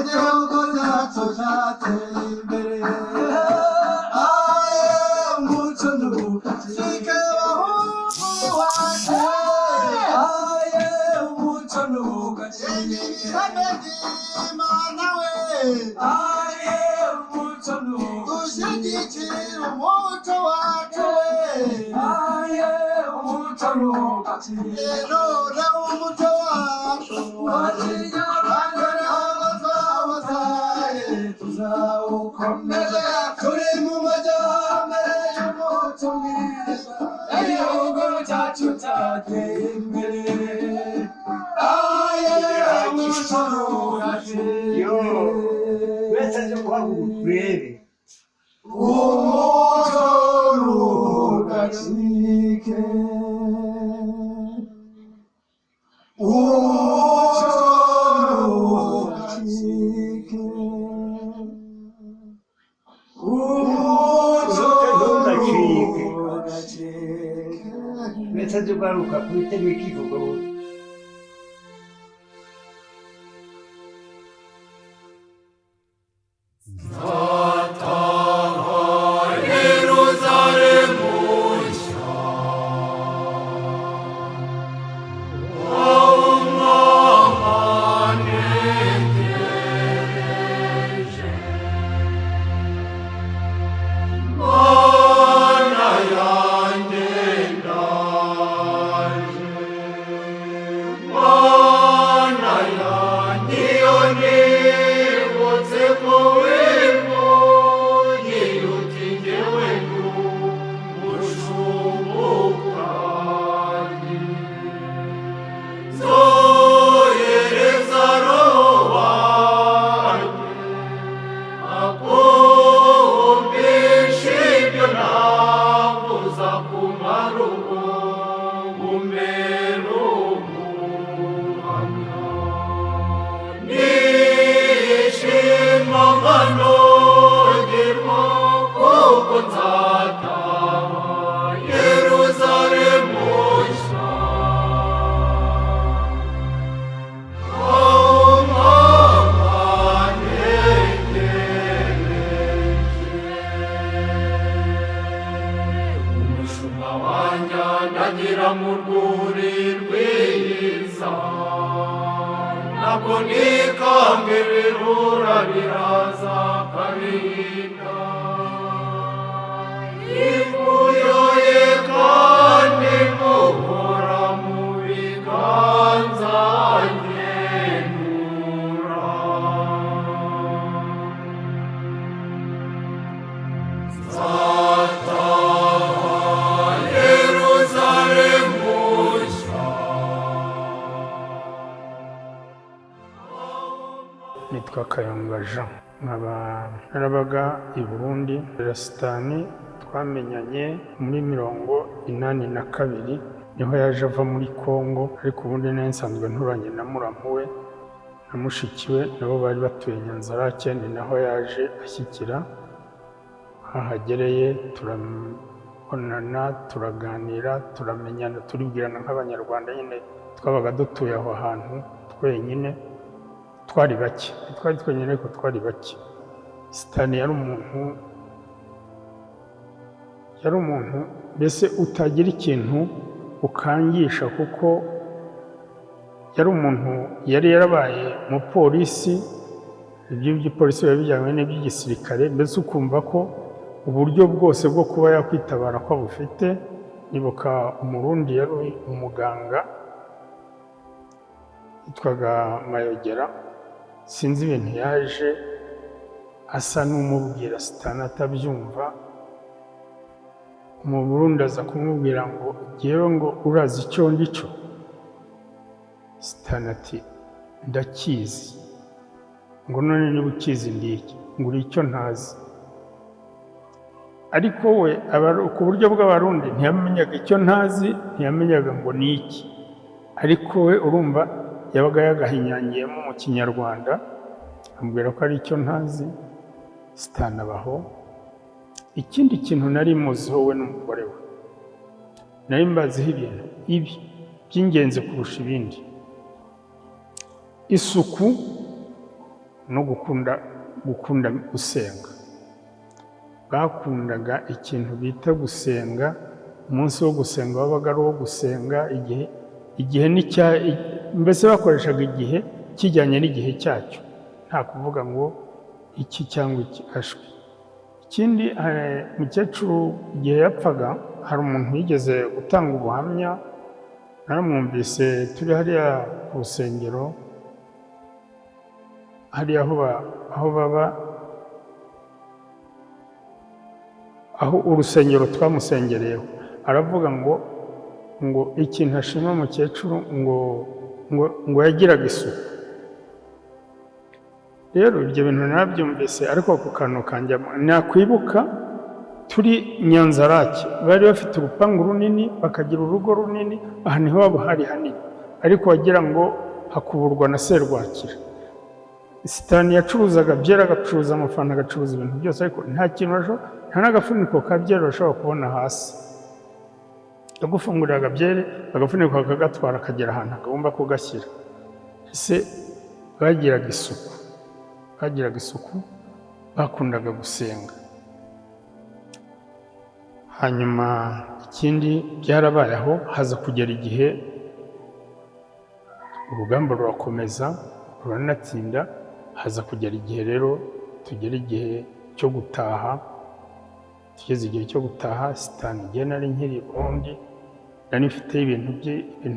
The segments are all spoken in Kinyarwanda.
Igihugu cyacu cyateye imbere. Aye, umuco ntugacike, bahungu iwacu. Aye, umuco ntugacike. Ihame ry'Imana we. Aye, umuco ntugacike. Dushyigikire umuco wacu we. Aye, umuco ntugacike. None umuco wacu wa Kinyarwanda ntabwo twabazaye, tuzawukomeza. Turi mu majyambere y'umuco mwiza, igihugu cyacu cyateye imbere. Aye, umuco ntugacike. Yo, wese aje guhaguruka urebe. Umuco ntugacike. Umuco ntugacike. Umuco Ntugacike. ntugacike. Wese aje guhaguruka kubitema ikivugo. Nitwa Kayonga Jean, nkaba narabaga i Burundi. Rasitani twamenyanye muri 82, niho yaje ava muri Congo, ariko ubundi nari nsanzwe nturanye na muramu we na mushiki we, nabo bari batuye Nyanzarake. Ni naho yaje ashyikira. Ahagereye turabonana, turaganira, turamenyana, turibwirana nk'Abanyarwanda nyine. Twabaga dutuye aho hantu twenyine, twari bake, ntitwari twenyine ariko twari bake. Sitani yari umuntu mbese utagira ikintu ukangisha, kuko yari umuntu yari yarabaye umupolisi. Ibyo by'ipolisi biba bijyanye n'iby'igisirikare, mbese ukumva ko uburyo bwose bwo kuba yakwitabara ko abufite. Nibuka Umurundi yari umuganga yitwaga Mayogera, sinzi ibintu yaje asa n'umubwira, Sitani atabyumva. Mu Burundi aza kumubwira ngo: "Jyewe ngo urazi icyo ndi cyo?" Sitani ati: "Ndakizi." Ngo: "None niba ukizi, ndi iki?" Ngo: "Uri icyo ntazi." Ariko we ku buryo bw'Abarundi ntiyamenyaga icyo ntazi, ntiyamenyaga ngo ni iki, ariko we urumva yabaga yagahinyangiyemo mu Kinyarwanda, ambwira ko ari icyo ntazi. Sitani abaho. Ikindi kintu nari muziho, we n'umugore we, nari mbaziho ibintu ibi by'ingenzi kurusha ibindi: isuku. no gukunda gusenga. Bakundaga ikintu bita gusenga. Umunsi wo gusenga wabaga ari uwo gusenga, igihe mbese bakoreshaga igihe kijyanye n'igihe cyacyo, nta kuvuga ngo iki cyangwa iki ashwi. Ikindi, mukecuru igihe yapfaga hari umuntu wigeze gutanga ubuhamya, naramwumvise turi hariya ku rusengero, hariya aho baba, aho urusengero twamusengereyeho, aravuga ngo ikintu ashima mukecuru ngo yagiraga isuku. Rero ibyo bintu narabyumvise, ariko ako kantu kanjye nakwibuka turi Nyanzarake, bari bafite urupangu runini, bakagira urugo runini, ahantu iwabo hari hanini, ariko wagira ngo hakuburwa na serwakira. Sitani yacuruzaga byeri, agacuruza amafanta, agacuruza ibintu byose, ariko nta kintu, nta n'agafuniko ka byeri bashobora kubona hasi. Yagufunguriraga byeri, agafuniko akagatwara, akagera ahantu agomba kugashyira. Ese bagiraga isuku, bagiraga isuku, bakundaga gusenga. Hanyuma ikindi byarabaye aho, haza kugera igihe urugamba rurakomeza ruranatsinda, haza kugera igihe rero tugera igihe cyo gutaha. Tugeze igihe cyo gutaha, Sitani igihe nari nkiri i Burundi, nari mfite ibintu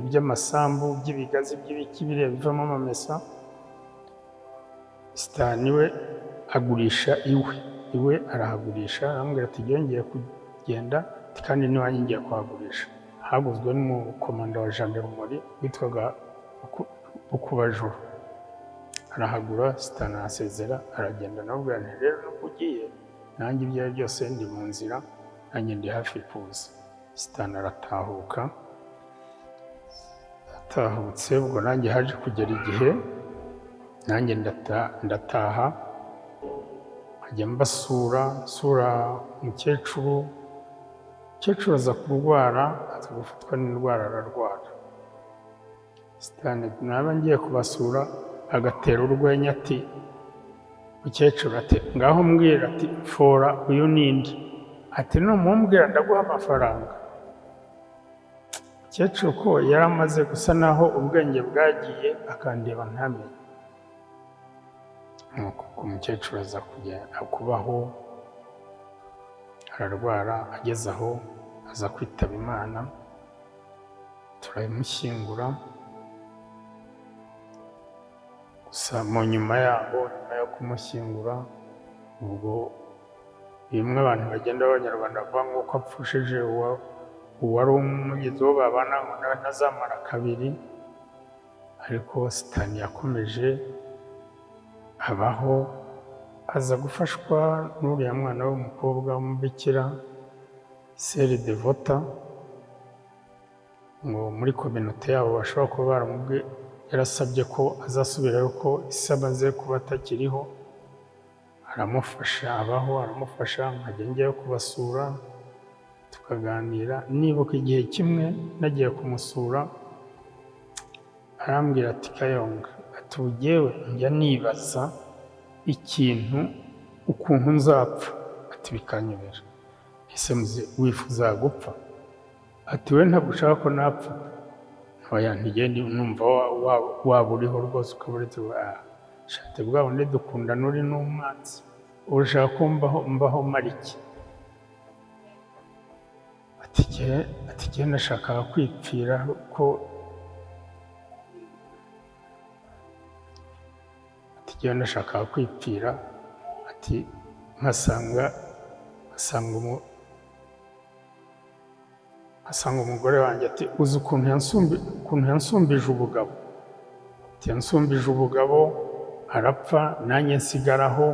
by'amasambu, by'ibigazi, by'ibiki biriya bivamo amamesa. Sitani we agurisha iwe arahagurisha, arambwira ati ngiye kugenda kandi n'iwanjye ngiye kuhagurisha. Haguzwe n'umukomanda wa jandarumori witwaga Ukubajuru, arahagura. Sitani arasezera aragenda, nawe nti rero nubwo ugiye nanjye ibyo ari byose ndi mu nzira, nanjye ndi hafi kuza. Sitani aratahuka, atahutse ubwo nanjye haje kugera igihe nanjye ndataha, nkajya mbasura, nsura umukecuru. Umukecuru aza kurwara, aza gufatwa n'indwara ararwara. Sitani naba ngiye kubasura agatera urwenya ati mukecuru, ati ngaho mbwira, ati fora uyu ninde, ati numumbwira ndaguha amafaranga. Mukecuru ko yari amaze gusa naho ubwenge bwagiye, akandeba ntamenye. Nuko umukecuru aza kugenda kubaho, ararwara, ageze aho aza kwitaba Imana, turamushyingura. Gusa mu nyuma yaho, nyuma yo kumushyingura, ubwo bimwe abantu bagenda b'Abanyarwanda bavuga ngo uko apfushije uwari umugizi uwo babana ngo nawe ntazamara kabiri, ariko Sitani yakomeje abaho, aza gufashwa n'uriya mwana w'umukobwa w'umubikira Sere Devota, ngo muri kominote yabo bashobora kuba baramubwiye, yarasabye ko azasubirayo ko ise amaze kuba atakiriho, aramufasha abaho, aramufasha, nkajya njyayo kubasura tukaganira. Nibuka igihe kimwe nagiye kumusura, arambwira ati Kayonga, ati ubu njya nibaza ikintu ukuntu nzapfa, ati bikanyobera. Ese wifuza gupfa? Ati we ntabwo ushaka ko napfa? Oya, ntigende numva waba uriho rwose ukaba uretse shate bwa bundi dukundana uri n'umwanzi, urashaka ko mbaho mara iki? Ati jye nashakaga kwipfira ko, ati jye nashakaga kwipfira, ati nkasanga umugore wanjye, ati uzi ukuntu yansumbije ubugabo, ati yansumbije ubugabo arapfa nanjye nsigaraho,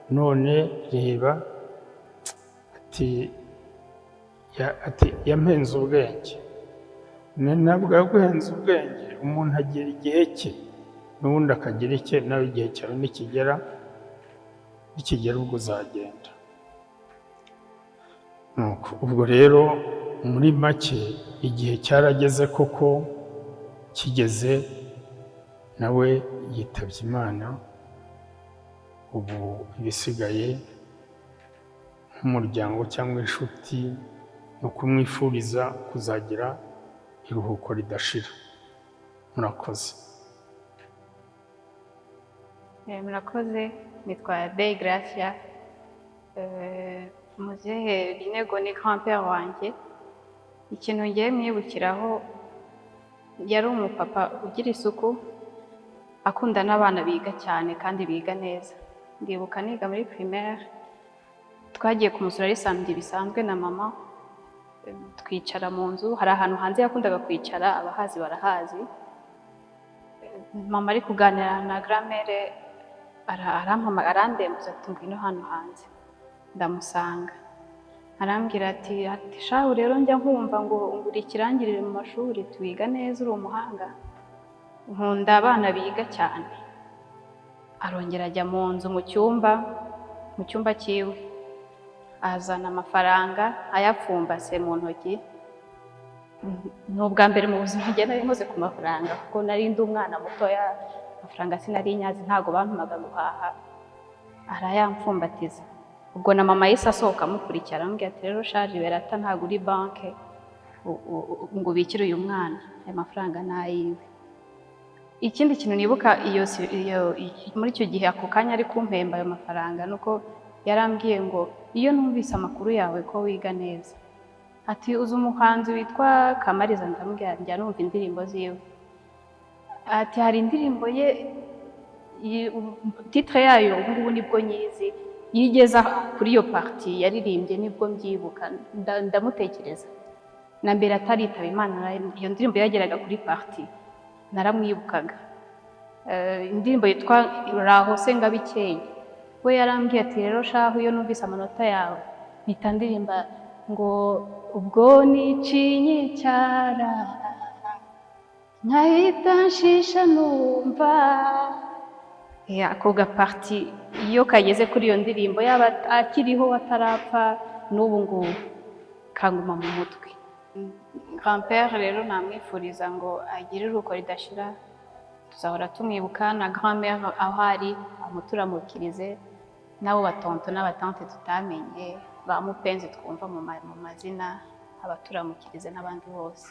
none reba, ati yampenze ubwenge. Ntabwo yaguhenze ubwenge, umuntu agira igihe cye n'ubundi akagira icye, nawe igihe cyawe nikigera ubwo uzagenda. Ubwo rero muri make igihe cyarageze koko, kigeze nawe yitabye Imana. Ubu ibisigaye nk'umuryango cyangwa inshuti ni ukumwifuriza kuzagira iruhuko ridashira. Murakoze. Murakoze, nitwa Dei Gracia. Muzehe Binego ni grand-père wanjye. Ikintu ngiye mwibukiraho, yari umupapa ugira isuku, akunda n'abana biga cyane kandi biga neza. Ndibuka niga muri primaire, twagiye kumusura ari samedi bisanzwe na mama, twicara mu nzu. Hari ahantu hanze yakundaga kwicara, abahazi barahazi. Mama ari kuganira na grand-mère, arampamagara, arandembuza ati: "Ngwino hano hanze." Ndamusanga, arambwira ati: "Shahu rero, njya nkumva ngo uri ikirangirire mu mashuri, twiga neza, uri umuhanga, nkunda abana biga cyane." Arongera ajya mu nzu, mu cyumba cyiwe, azana amafaranga ayapfumbase mu ntoki. Ni ubwa mbere mu buzima njye nari nkoze ku mafaranga, kuko nari ndi umwana mutoya, amafaranga sinari nyazi, ntabwo bampimaga guhaha. Arayamfumbatiza. Ubwo na mama yahise asohoka amukurikira, aramubwira ati: "Rero shaje berata, ntabwo uri banke ngo ubikire uyu mwana aya mafaranga, ni ayiwe." Ikindi kintu nibuka iyo muri icyo gihe, ako kanya ari kumpemba ayo mafaranga, nuko yarambwiye ngo: "Iyo numvise amakuru yawe ko wiga neza," ati, "uzi umuhanzi witwa Kamariza?" Ndamubwira, njya numva indirimbo ziwe. Ati: "Hari indirimbo ye, titre yayo ubu ngubu nibwo nyizi, yigeza kuri iyo partie yaririmbye nibwo mbyibuka, ndamutekereza." Na mbere ataritaba Imana, iyo ndirimbo yageraga kuri partie naramwibukaga. Indirimbo yitwa "Raho se Ngabikeye". We yarambwiye ati: "Rero shahu, iyo numvise amanota yawe mpita ndirimba ngo ubwo nicinya icyara nkahita nshisha numva." Ako gapartie iyo kageze kuri iyo ndirimbo, yaba akiriho atarapfa, n'ubu ngubu kanguma mu mutwe. Grand-père rero namwifuriza ngo agire iruhuko ridashira, tuzahora tumwibuka, na grand-mère aho ari amuturamukirize, n'abo batonto n'abatante tutamenye, ba mupenzi twumva mu mazina, abaturamukirize n'abandi bose.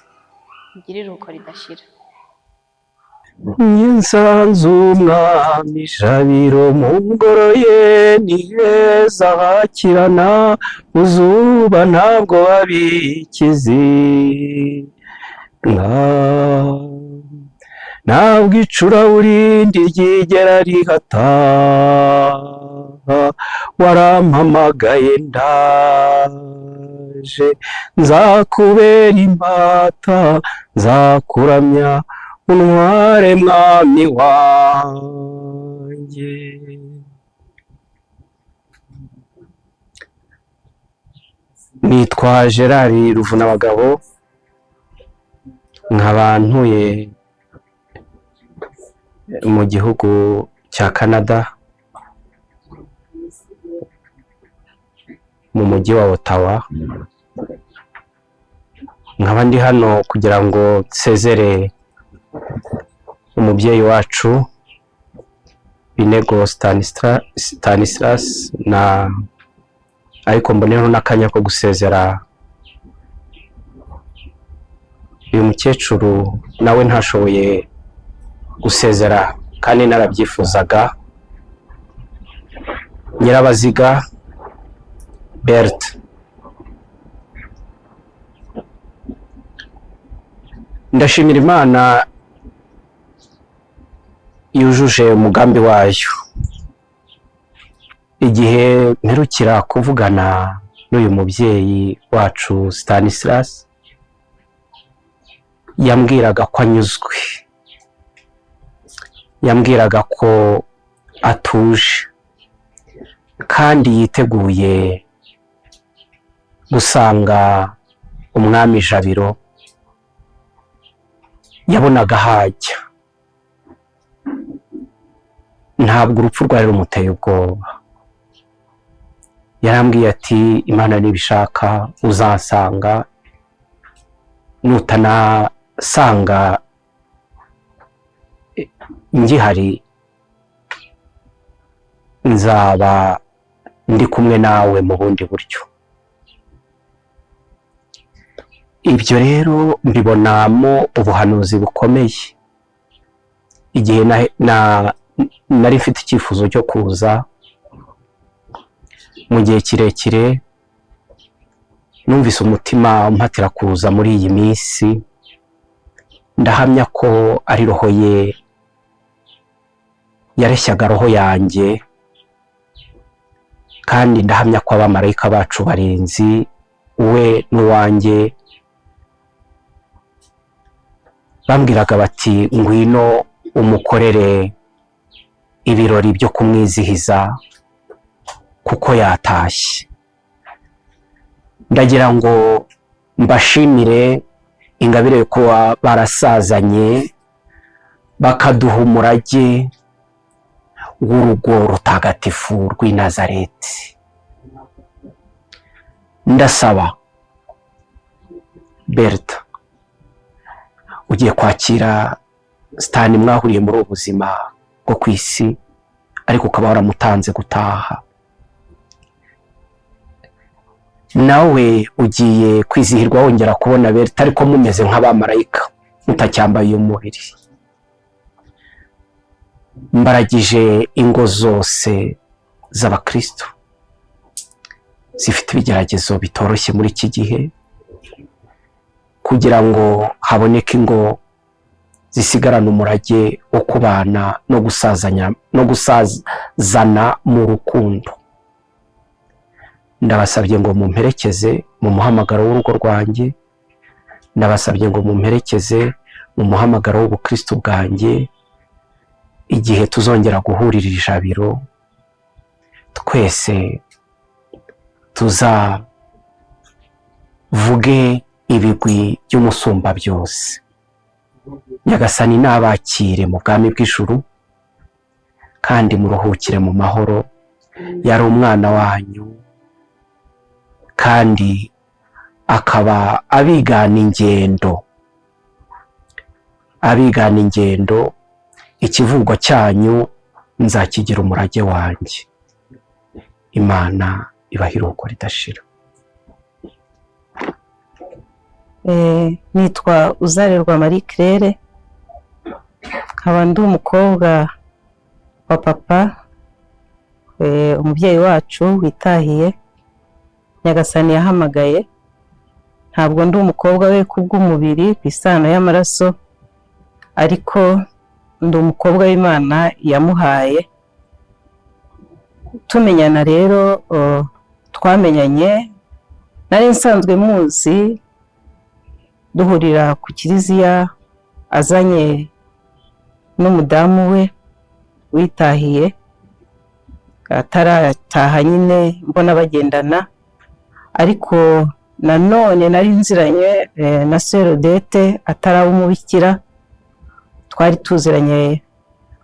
Mugire iruhuko ridashira. Nsanze umwami Jabiro mu ngoro ye, ni heza hakirana uzuba, ntabwo babikizi, ntabwo icuraburindi ryigera rihataha. Warampamagaye ndaje, nzakubera imbata, nzakuramya untware mwami wanjye. Nitwa Gerard Ruvunabagabo, nkaba ntuye mu gihugu cya Canada, mu mujyi wa Ottawa. Nkaba ndi hano kugira ngo nsezere umubyeyi wacu Binego Stanislas, na ariko mboneyeho n'akanya ko gusezera uyu mukecuru, nawe ntashoboye gusezera kandi narabyifuzaga, Nyirabaziga Berthe. Ndashimira Imana yujuje umugambi wayo. Igihe mperukira kuvugana n'uyu mubyeyi wacu Stanislas, yambwiraga ko anyuzwe, yambwiraga ko atuje kandi yiteguye gusanga umwami Jabiro. Yabonaga hajya, ntabwo urupfu rwari rumuteye ubwoba. Yarambwiye ati: "Imana nibishaka uzansanga, nutanasanga ngihari Nzaba ndi kumwe nawe mu bundi buryo. Ibyo rero mbibonamo ubuhanuzi bukomeye. Igihe nari mfite icyifuzo cyo kuza mu gihe kirekire, numvise umutima umpatira kuza muri iyi minsi. Ndahamya ko ari roho ye yareshyaga roho yanjye, kandi ndahamya ko abamarayika bacu barinzi we n'uwanjye bambwiraga bati: "Ngwino umukorere ibirori byo kumwizihiza kuko yatashye." Ndagira ngo mbashimire ingabire yo kuba barasazanye bakaduha umurage w'urugo rutagatifu rw'i Nazareti. Ndasaba Berta, ugiye kwakira Sitani mwahuriye muri ubu buzima bwo ku isi, ariko ukaba waramutanze gutaha, nawe ugiye kwizihirwa wongera kubona Berta, ariko mumeze nk'abamarayika, mutacyambaye uyu mubiri. Mbaragije ingo zose z'abakristo zifite ibigeragezo bitoroshye muri iki gihe, kugira ngo haboneke ingo zisigarana umurage wo kubana no gusazanya no gusazana mu rukundo. Ndabasabye ngo mumperekeze mu muhamagaro w'urugo rwanjye, ndabasabye ngo mumperekeze mu muhamagaro w'ubukristo bwanjye. Igihe tuzongera guhurira ijabiro, twese tuzavuge ibigwi by'umusumba byose. Nyagasani nabakire mu bwami bw'ijuru, kandi muruhukire mu mahoro. Yari umwana wanyu, kandi akaba abigana ingendo, abigana ingendo. Ikivugo cyanyu nzakigira umurage wanjye. Imana ibahe iruhuko ridashira. Nitwa Uzarerwa Marie Claire, nkaba ndi umukobwa wa papa, umubyeyi wacu witahiye Nyagasani yahamagaye. Ntabwo ndi umukobwa we kubw'umubiri, ku isano y'amaraso, ariko ndi umukobwa w'Imana yamuhaye. Tumenyana rero, twamenyanye nari nsanzwe muzi, duhurira ku kiliziya azanye n'umudamu we witahiye atarataha nyine, mbona bagendana. Ariko nanone nari nziranye na Sœur Odette ataraba umubikira. Twari tuziranye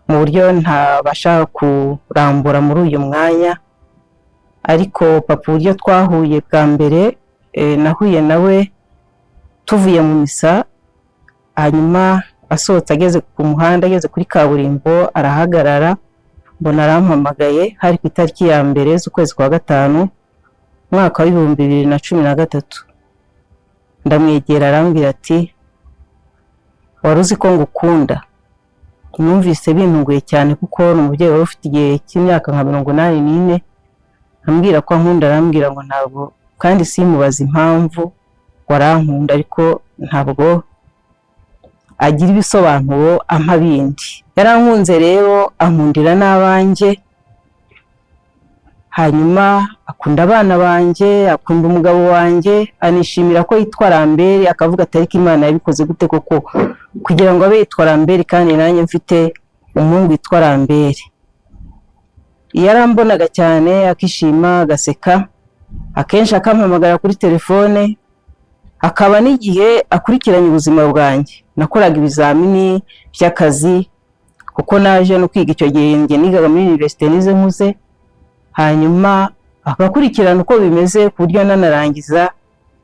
mu buryo ntabasha kurambura muri uyu mwanya. Ariko papa, uburyo twahuye bwa mbere, nahuye nawe tuvuye mu misa, hanyuma asohotse ageze ku muhanda, ageze kuri kaburimbo arahagarara, mbona arampamagaye. Hari ku itariki ya 1 z'ukwezi kwa 5, umwaka wa 2013. Ndamwegera, arambwira ati: "Wari uzi ko ngukunda?" Numvise bintunguye cyane, kuko ni umubyeyi wari ufite igihe cy'imyaka nka 84 ambwira ko ankunda. Arambwira ngo ntabwo, kandi simubaza impamvu warankunda, ariko ntabwo agira ibisobanuro ampa bindi. Yarankunze rero, ankundira n'abanjye, hanyuma akunda abana banjye, akunda umugabo wanjye, anishimira ko yitwa Lambert. Akavuga ati: "Ariko Imana yabikoze gute koko kugira ngo abe yitwa Lambert kandi nanjye mfite umuhungu witwa Lambert?" Yarambonaga cyane akishima, agaseka, akenshi akampamagara kuri telefone, akaba n'igihe akurikiranye ubuzima bwanjye. Nakoraga ibizamini by'akazi, kuko naje no kwiga icyo gihe, njye nigaga muri université nize nkuze, hanyuma agakurikirana uko bimeze ku buryo nanarangiza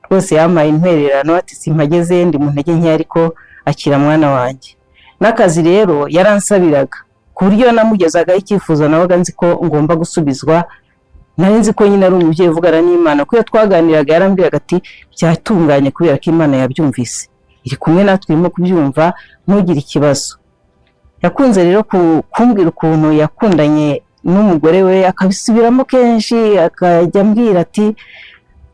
rwose yampaye intwererano, ati: "Simpageze, ndi mu ntege nke, ariko akira mwana wanjye." N'akazi rero yaransabiraga. Ku buryo namugezagaho icyifuzo nabaga nzi ko ngomba gusubizwa. Nari nzi ko nyine ari umubyeyi uvugana n'Imana, kuko iyo twaganiraga yarambwiraga ati: "Byatunganye kubera ko Imana yabyumvise, iri kumwe natwe, irimo kubyumva, ntugire ikibazo." Yakunze rero kumbwira ukuntu yakundanye n'umugore we, akabisubiramo kenshi, akajya ambwira ati: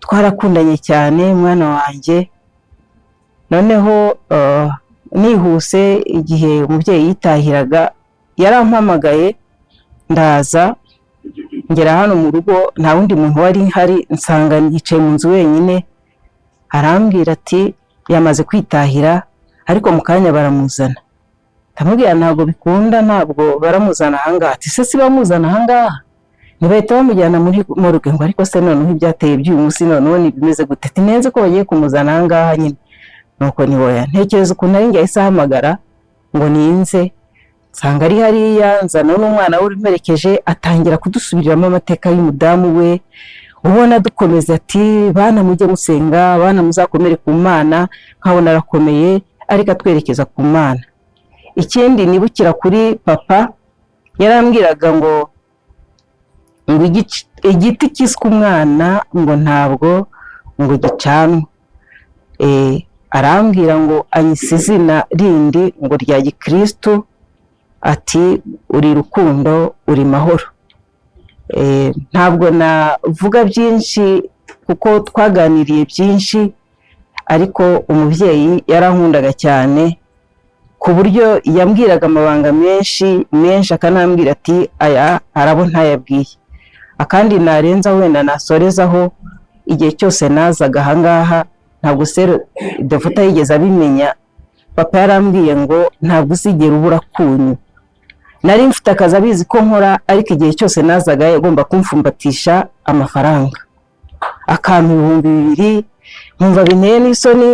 "Twarakundanye cyane, mwana wanjye." Noneho nihuse, igihe umubyeyi yitahiraga yarampamagaye, ndaza ngera hano mu rugo, nta wundi muntu wari uhari, nsanga yicaye mu nzu wenyine. Arambwira ati yamaze kwitahira, ariko mu kanya baramuzana. Ndamubwira: "Ntabwo bikunda, ntabwo baramuzana ahangaha." Ati: "Se si bamuzana ahangaha, ntibahita bamujyana muri morgue?" Ngo: "Ariko se noneho ibyateye by'uyu munsi noneho ntibimeze gute?" Ati: "Nenze ko bagiye kumuzana ahangaha nyine." Nuko ntiboya ntekereza ukuntu ari njye ahise ahamagara ngo ninze, nsanga ari hariya, nzana n'umwana we umperekeje, atangira kudusubiriramo amateka y'umudamu we, ubona dukomeza ati: "Bana, mujye musenga, bana, muzakomere ku Mana." Nkabona arakomeye, ariko atwerekeza ku Mana. Ikindi nibukira kuri papa, yarambwiraga ngo igiti kiswe umwana ngo ntabwo ngo gicanwa. Arambwira ngo anyise izina rindi ngo rya gikristu, ati: "Uri rukundo, uri mahoro." Ntabwo navuga byinshi kuko twaganiriye byinshi, ariko umubyeyi yarankundaga cyane, ku buryo yambwiraga amabanga menshi menshi, akanambwira ati: "Aya arabo ntayabwiye." Akandi narenza wenda nasorezaho, igihe cyose nazaga ahangaha, ntabwo sero Devota yigeze abimenya, papa yarambwiye ngo: "Ntabwo uzigera ubura kunyu." Nari mfite akazi abizi ko nkora, ariko igihe cyose nazaga yagomba kumfumbatisha amafaranga, akampa 2000, nkumva binteye n'isoni.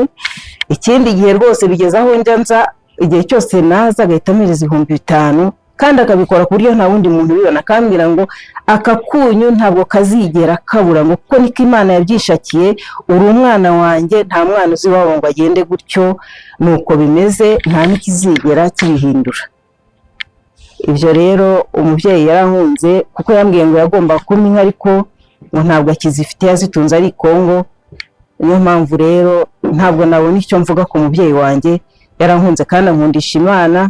Ikindi gihe rwose bigeze aho njya nza, igihe cyose naza agahita ampereza 5000, kandi akabikora ku buryo nta wundi muntu ubibona, akambwira ngo: "Aka kunyu ntabwo kazigera kabura," ngo kuko niko Imana yabyishakiye, uri umwana wanjye, nta mwana uzi iwabo ngo agende gutyo. Nuko bimeze, nta n'ikizigera kibihindura. Ibyo rero umubyeyi yarankunze, kuko yambwiye ngo yagomba kumpa inka, ariko ngo ntabwo akizifite, yazitunze ari i Kongo. Niyo mpamvu rero ntabwo nabona icyo mvuga ku mubyeyi wanjye. Yarankunze kandi ankundisha Imana.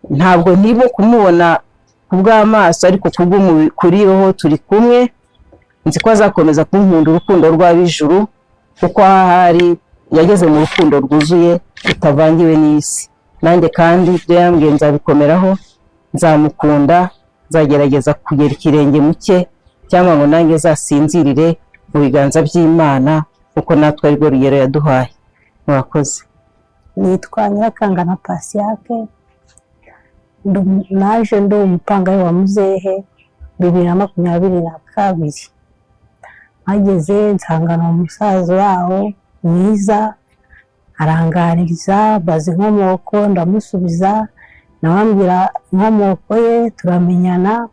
Ntabwo ndimo kumubona ku bw'amaso, ariko kuri roho turi kumwe. Nzi ko azakomeza kunkunda urukundo rw'ab'ijuru, kuko ahari yageze mu rukundo rwuzuye rutavangiwe n'isi. Nanjye kandi ibyo yambwiye nzabikomeraho, nzamukunda, nzagerageza kugera ikirenge mu cye, cyangwa ngo nanjye zasinzirire mu biganza by'Imana, kuko natwe arirwo rugero yaduhaye. Murakoze. Nitwa Nyirakangana Pasiyake. Naje ndi umupangayi wa muzehe 2022. Mpageze nsanga ni umusaza uri aho mwiza, aranganiriza, mbaza inkomoko, ndamusubiza, nawe ambwira inkomoko ye, turamenyana.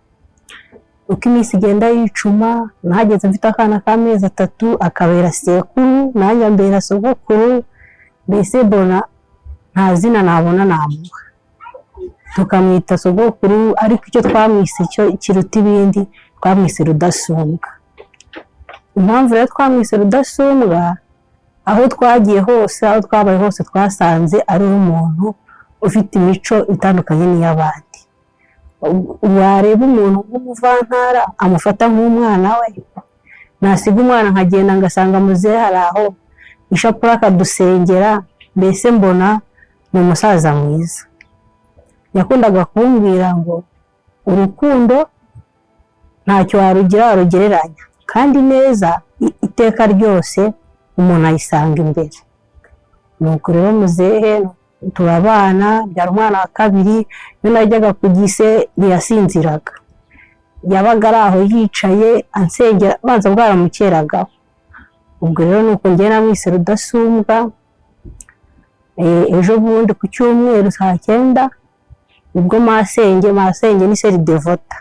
Uko iminsi igenda yicuma, nahageze mfite akana k'amezi 3, akabera sekuru, nanjye ambera sogokuru. Mbese mbona nta zina nabona namuha, tukamwita sogokuru, ariko icyo twamwise cyo kiruta ibindi, twamwise Rudasumbwa. Impamvu rero twamwise Rudasumbwa, aho twagiye hose, aho twabaye hose, twasanze ari umuntu ufite imico itandukanye n'iy'abandi. Wareba umuntu w'umuvantara amufata nk'umwana we, nasiga umwana nkagenda ngasanga muzehe hari aho, ishapure akadusengera. Mbese mbona ni umusaza mwiza. Yakundaga kumbwira ngo urukundo ntacyo warugira warugereranya, kandi neza iteka ryose umuntu ayisanga imbere. Nuko rero muzehe turabana, byara umwana wa kabiri. Iyo najyaga ku gise ntiyasinziraga, yabaga ari aho yicaye ansengera, banza bwaramukeragaho. Ubwo rero nuko njye namwise Rudasumbwa. Ejo bundi ku cyumweru saa 9 nibwo masenge ni seri Devota,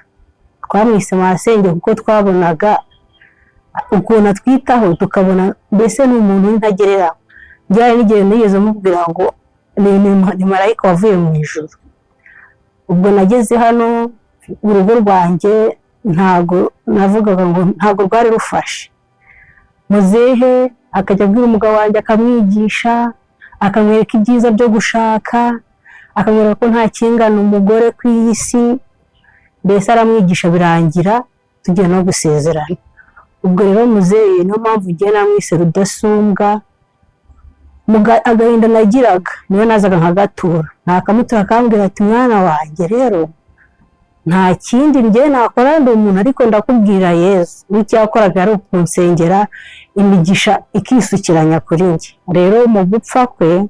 twamwise masenge kuko twabonaga ukuntu atwitaho, tukabona mbese ni umuntu w'intagereranywa. Byari n'igihe nigeze mubwira ngo ni marayika wavuye mu ijuru. Ubwo nageze hano, urugo rwanjye ntago navugaga ngo ntago rwari rufashe. Muzehe akajya abwira umugabo wanjye, akamwigisha, akamwereka ibyiza byo gushaka, akamwereka ko nta kingana umugore ku iyi si. Mbese aramwigisha, birangira tugiye no gusezerana. Ubwo rero muzehe, niyo mpamvu ugiye namwise Rudasumbwa. Agahinda nagiraga niwe nazaga nkagatura, nakamutura akambwira ati: "Mwana wanjye, rero nta kindi njye nakora, ndi umuntu, ariko ndakubwira Yezu." N'icyo yakoraga ari ukunsengera, imigisha ikisukiranya kuri njye. Rero mu gupfa kwe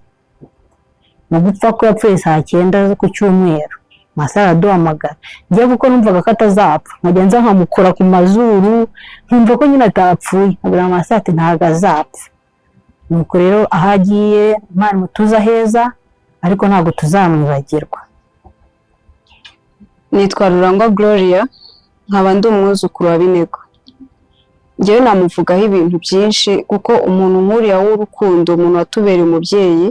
yapfuye saa 9 zo ku cyumweru, masaha araduhamagara. Njye kuko numvaga ko atazapfa, nkajya nza nkamukora ku mazuru, nkumva ko nyine atapfuye, nkabwira amasaha ati: "Ntabwo azapfa." Nuko rero aho agiye, Imana imutuze aheza, ariko ntabwo tuzamwibagirwa. Nitwa Rurangwa Gloria, nkaba ndi umwuzukuru wa Binego. Njyewe namuvugaho ibintu byinshi, kuko umuntu nk'uriya w'urukundo, umuntu watubereye umubyeyi,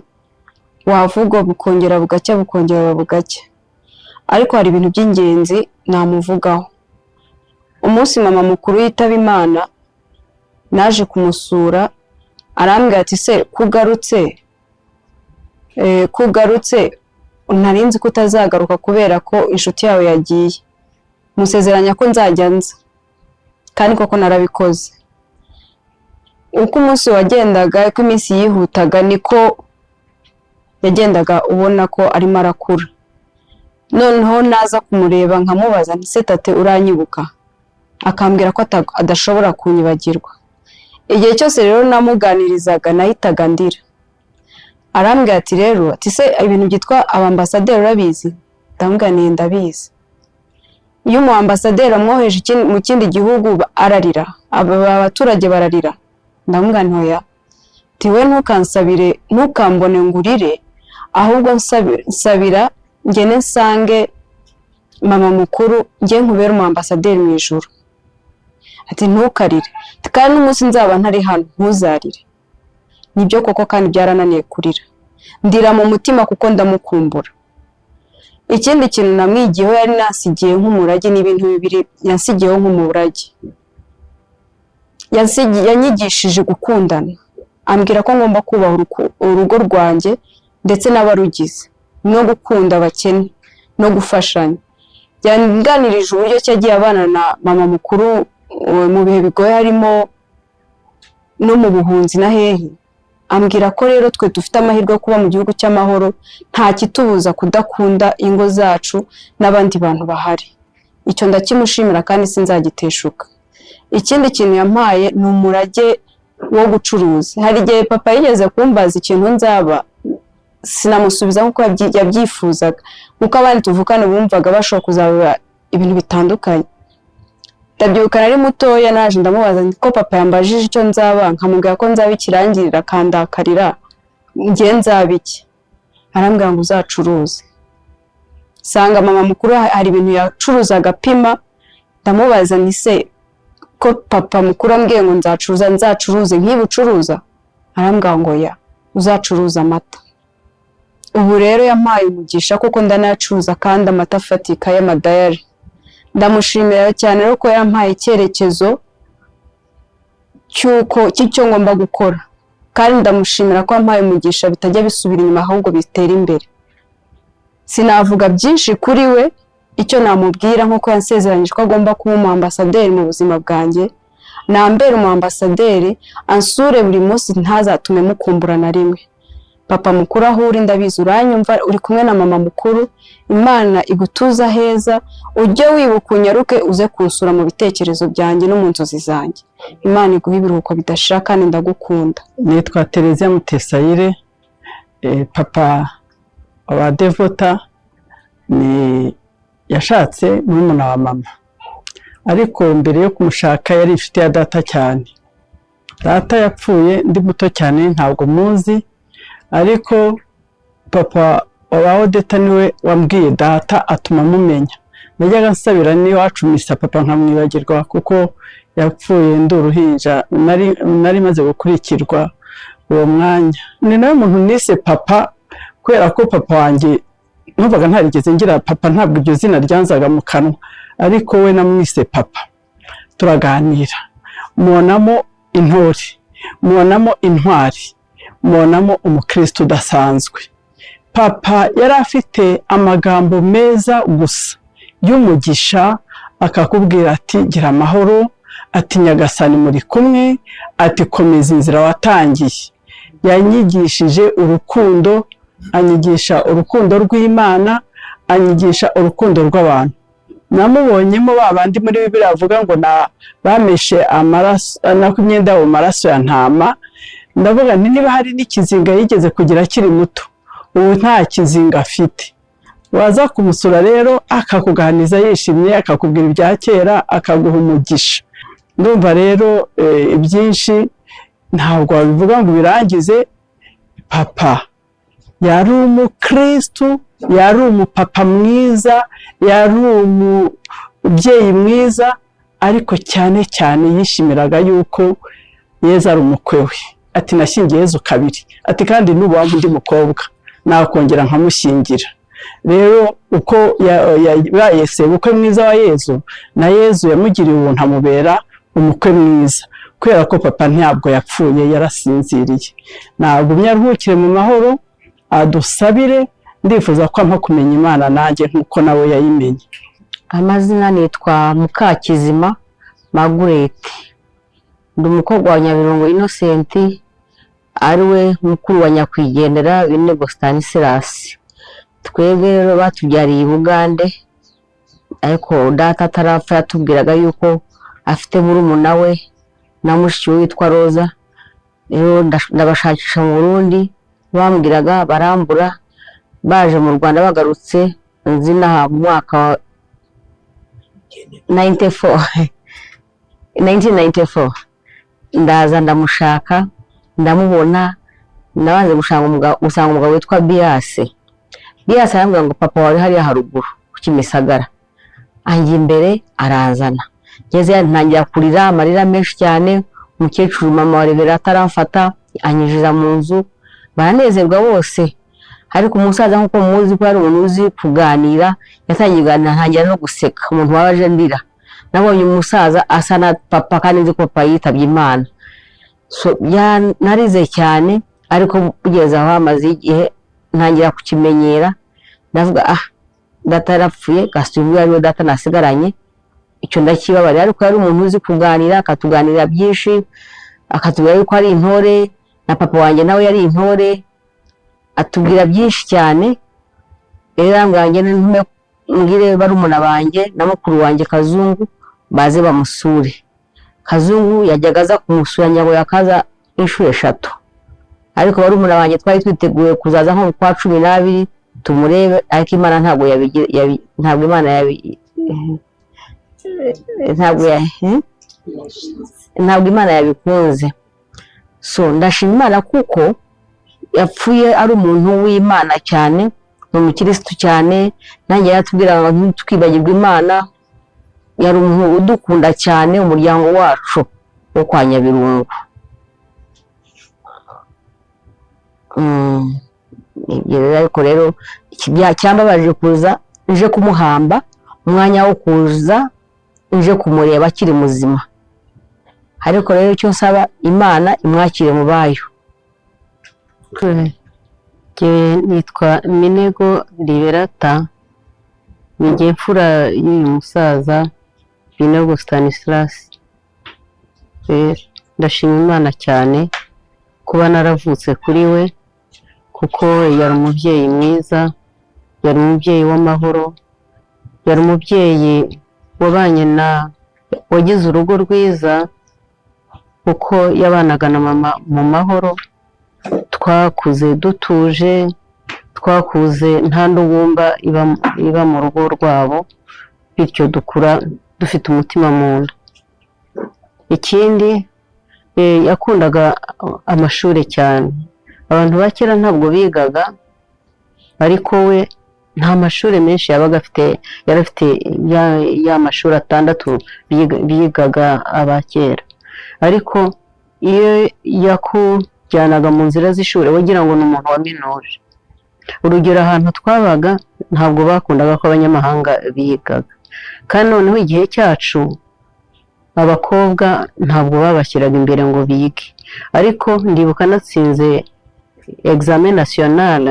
wavugwa bukongera bugacya, bukongera bugacya, ariko hari ibintu by'ingenzi namuvugaho. Umunsi mama mukuru yitaba Imana, naje kumusura, arambwira ati: "Se kugarutse, nari nzi ko utazagaruka kubera ko inshuti yawe yagiye." Musezeranya ko nzajya nza, kandi koko narabikoze. Uko umunsi wagendaga, uko iminsi yihutaga, niko yagendaga ubona ko arimo arakura. Noneho naza kumureba nkamubaza nti: "Se tate, uranyibuka?" Akambwira ko adashobora kunyibagirwa. Igihe cyose rero namuganirizaga nahitaga ndira. Arambwira ati rero, ati: "Se ibintu byitwa abambasaderi urabizi?" Ndamubwira nti: "Ndabizi." Iyo umu ambasaderi amwoheje mu kindi gihugu ararira, aba abaturage bararira. Ndamubwira nti: "Oya." Ati: "We ntukansabire, ntukambone ngo urire, ahubwo nsabira ngene nsange mama mukuru, njye nkubere umu ambasaderi mu ijuru." Ati: "Ntukarire." Ati: "Kandi n'umunsi nzaba ntari hano ntuzarire." Nibyo koko, kandi byarananiye kurira, ndira mu mutima kuko ndamukumbura. Ikindi kintu namwigiyeho, yari nasigiye nk'umurage, ni ibintu bibiri yansigiyeho nk'umurage. Yanyigishije gukundana, ambwira ko ngomba kubaha urugo rwanjye ndetse n'abarugize, no gukunda abakene no gufashanya. Yanganirije uburyo ki yagiye abana na mama mukuru mu bihe bigoye, harimo no mu buhunzi na hehe. Ambwira ko rero twe dufite amahirwe yo kuba mu gihugu cy'amahoro, nta kitubuza kudakunda ingo zacu n'abandi bantu bahari. Icyo ndakimushimira kandi sinzagiteshuka. Ikindi kintu yampaye ni umurage wo gucuruza. Hari igihe papa yigeze kumbaza ikintu nzaba, sinamusubiza nk'uko yabyifuzaga, kuko abandi tuvukana bumvaga bashobora kuzaba ibintu bitandukanye. Ndabyibuka nari mutoya, naje ndamubaza nti: "Ko papa yambajije icyo nzaba, nkamubwira ko nzaba ikirangirira, akandakarira, njye nzaba iki?" Arambwira ngo: "Uzacuruze." Sanga mama mukuru hari ibintu yacuruzaga apima. Ndamubaza nti: "Se ko papa mukuru ambwiye ngo nzacuruza, nzacuruze nk'ibucuruza?" Arambwira ngo: "Ya, uzacuruza amata." Ubu rero yampaye umugisha kuko ndanayacuruza, kandi amata afatika y'amadayari. Ndamushimira cyane rero ko yampaye icyerekezo cy'uko cy'icyo ngomba gukora, kandi ndamushimira ko yampaye umugisha bitajya bisubira inyuma, ahubwo bitera imbere. Sinavuga byinshi kuri we. Icyo namubwira, nk'uko yansezeranyije ko agomba kuba umu ambasaderi mu buzima bwanjye, nambere umu ambasaderi, ansure buri munsi, ntazatume mukumbura na rimwe. Papa mukuru, aho uri ndabizi uranyumva, uri kumwe na mama mukuru. Imana igutuza heza, ujye wibuka unyaruke uze kunsura mu bitekerezo byanjye no mu nzozi zanjye. Imana iguhe ibiruhuko bidashira kandi ndagukunda. Nitwa Tereziya Mutesayire. Papa wa Devota ni yashatse murumuna wa mama, ariko mbere yo kumushaka yari inshuti ya data cyane. Data yapfuye ndi muto cyane, ntabwo muzi, ariko papa wa Odeta niwe wambwiye data, atuma mumenya. Najyaga nsabira n'iwacu misa papa nkamwibagirwa, kuko yapfuye ndi uruhinja, nari maze gukurikirwa uwo mwanya. Ni nawe muntu nise papa, kubera ko papa wanjye Numvaga ntarigeze ngira papa, ntabwo iryo zina ryanzaga mu kanwa, ariko we namwise papa. Turaganira, mubonamo intore, mubonamo intwari, mubonamo umukristo udasanzwe. Papa yari afite amagambo meza gusa y'umugisha, akakubwira ati: "Gira amahoro," ati: "Nyagasani muri kumwe," ati: "Komeza inzira watangiye." Yanyigishije urukundo, anyigisha urukundo rw'Imana, anyigisha urukundo rw'abantu. Namubonyemo ba bandi muri Bibiliya bavuga ngo na bameshe amaraso, nako imyenda yabo mu maraso ya ntama. Ndavuga nti niba hari n'ikizinga yigeze kugira akiri muto, ubu nta kizinga afite. Waza kumusura rero akakuganiriza yishimye, akakubwira ibya kera, akaguha umugisha. Ndumva rero ibyinshi ntabwo wabivuga ngo ubirangize. Papa yari umukristu, yari umupapa mwiza, yari umubyeyi mwiza, ariko cyane cyane yishimiraga yuko Yezu ari umukwe we. Ati: "Nashyingiye Yezu kabiri," ati: "Kandi n'ubu waba undi mukobwa nakongera nkamushyingira." Rero uko yabaye sebukwe mwiza wa Yezu, na Yezu yamugiriye ubuntu amubera umukwe mwiza, kubera ko papa ntabwo yapfuye, yarasinziriye. Nagumye aruhukire mu mahoro, adusabire. Ndifuza ko ampa kumenya Imana nanjye nk'uko nawe yayimenye. Amazina nitwa Mukakizima Margaret, ndi umukobwa wa Nyabirungu Innocent, ariwe mukuru wa nyakwigendera Binego Stanislas. Twebwe rero batubyariye i Bugande, ariko data atarapfa yatubwiraga yuko afite murumuna we na mushiki we witwa Roza. Rero ndabashakisha mu Burundi, bambwiraga barambura. Baje mu Rwanda bagarutse nzi inaha mu mwaka wa 94, 1994, ndaza ndamushaka, ndamubona. Nabanze gusanga umugabo witwa Biyase. Biyase arambwira ngo papa wawe hariya haruguru ku Kimisagara. Anjya imbere arazana, ngeze ntangira kurira amarira menshi cyane. Umukecuru mama wa Revera ataramfata, anyinjiza mu nzu, baranezerwa bose. Ariko umusaza, nk'uko muzi ko yari umuntu uzi kuganira, yatangiye kuganira ntangira no guseka. Umuntu wabaje ndira, nabonye umusaza asa na papa kandi nzi ko papa yitabye Imana. So narize cyane, ariko kugeza aho hamaze igihe ntangira kukimenyera. Ndavuga: "Ah, data yarapfuye, Gaston ariwe data nasigaranye." Icyo ndakibabarira, ariko yari umuntu uzi kuganira, akatuganirira byinshi, akatubwira yuko ari intore, na papa wanjye nawe yari intore, atubwira byinshi cyane. Rero arambwira ngo ntume mbwire barumuna banjye na mukuru wanjye Kazungu baze bamusure. Kazungu yajyaga aza kumusura, nyago yakaza inshuro 3, ariko barumuna banjye twari twiteguye kuzaza nko mu kwa 12 tumurebe, ariko Imana ntabwo ntabwo Imana ntabwo ntabwo Imana yabikunze. So ndashima Imana kuko yapfuye ari umuntu w'Imana cyane, ni umukirisitu cyane. Nanjye yaratubwira ngo ntitwibagirwe Imana. Yari umuntu udukunda cyane, umuryango wacu wo kwa Nyabirungu. Ibyo rero, ariko rero cyambabaje kuza nje kumuhamba, umwanya wo kuza nje kumureba akiri muzima. Ariko rero icyo nsaba Imana, imwakire mu bayo. Njyewe nitwa Minego Liberata, ni njye mfura y'uyu musaza Binego Stanislas. Ndashima Imana cyane kuba naravutse kuri we, kuko yari umubyeyi mwiza, yari umubyeyi w'amahoro, yari umubyeyi wabanye na wagize urugo rwiza, kuko yabanaga na mama mu mahoro. Twakuze dutuje, twakuze nta ndugumba iba mu rugo rwabo, bityo dukura dufite umutima mu nda. Ikindi, yakundaga amashuri cyane. Abantu ba kera ntabwo bigaga, ariko we nta mashuri menshi yabaga afite, yari afite ya mashuri 6 bigaga aba kera. Ariko iyo yakujyanaga mu nzira z'ishuri wagira ngo ni umuntu waminuje. Urugero, ahantu twabaga ntabwo bakundaga ko abanyamahanga bigaga, kandi noneho igihe cyacu abakobwa ntabwo babashyiraga imbere ngo bige. Ariko ndibuka natsinze examen national,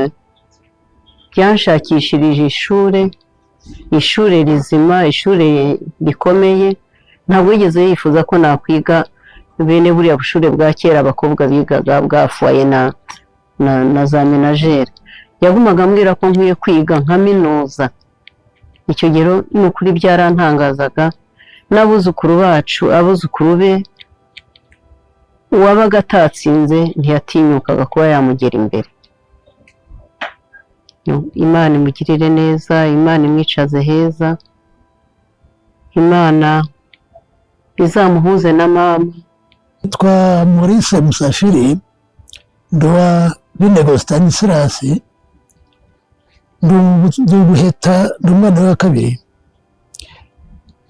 byanshakishirije ishuri, ishuri rizima, ishuri rikomeye. Ntabwo yigeze yifuza ko nakwiga bene buriya bushuri bwa kera abakobwa bigaga bwa foyer na za ménagères. Yagumaga ambwira ko nkwiye kwiga nka minuza. Icyo gihe ni ukuri byarantangazaga. N'abuzukuru bacu, abuzukuru be, uwabaga atatsinze ntiyatinyukaga kuba yamugera imbere. Imana imugirire neza, Imana imwicaze heza, Imana izamuhuze na mama. Nitwa Maurice Musafiri, ndi uwa Binego Stanislas, ndi ubuheta, ndi umwana wa kabiri.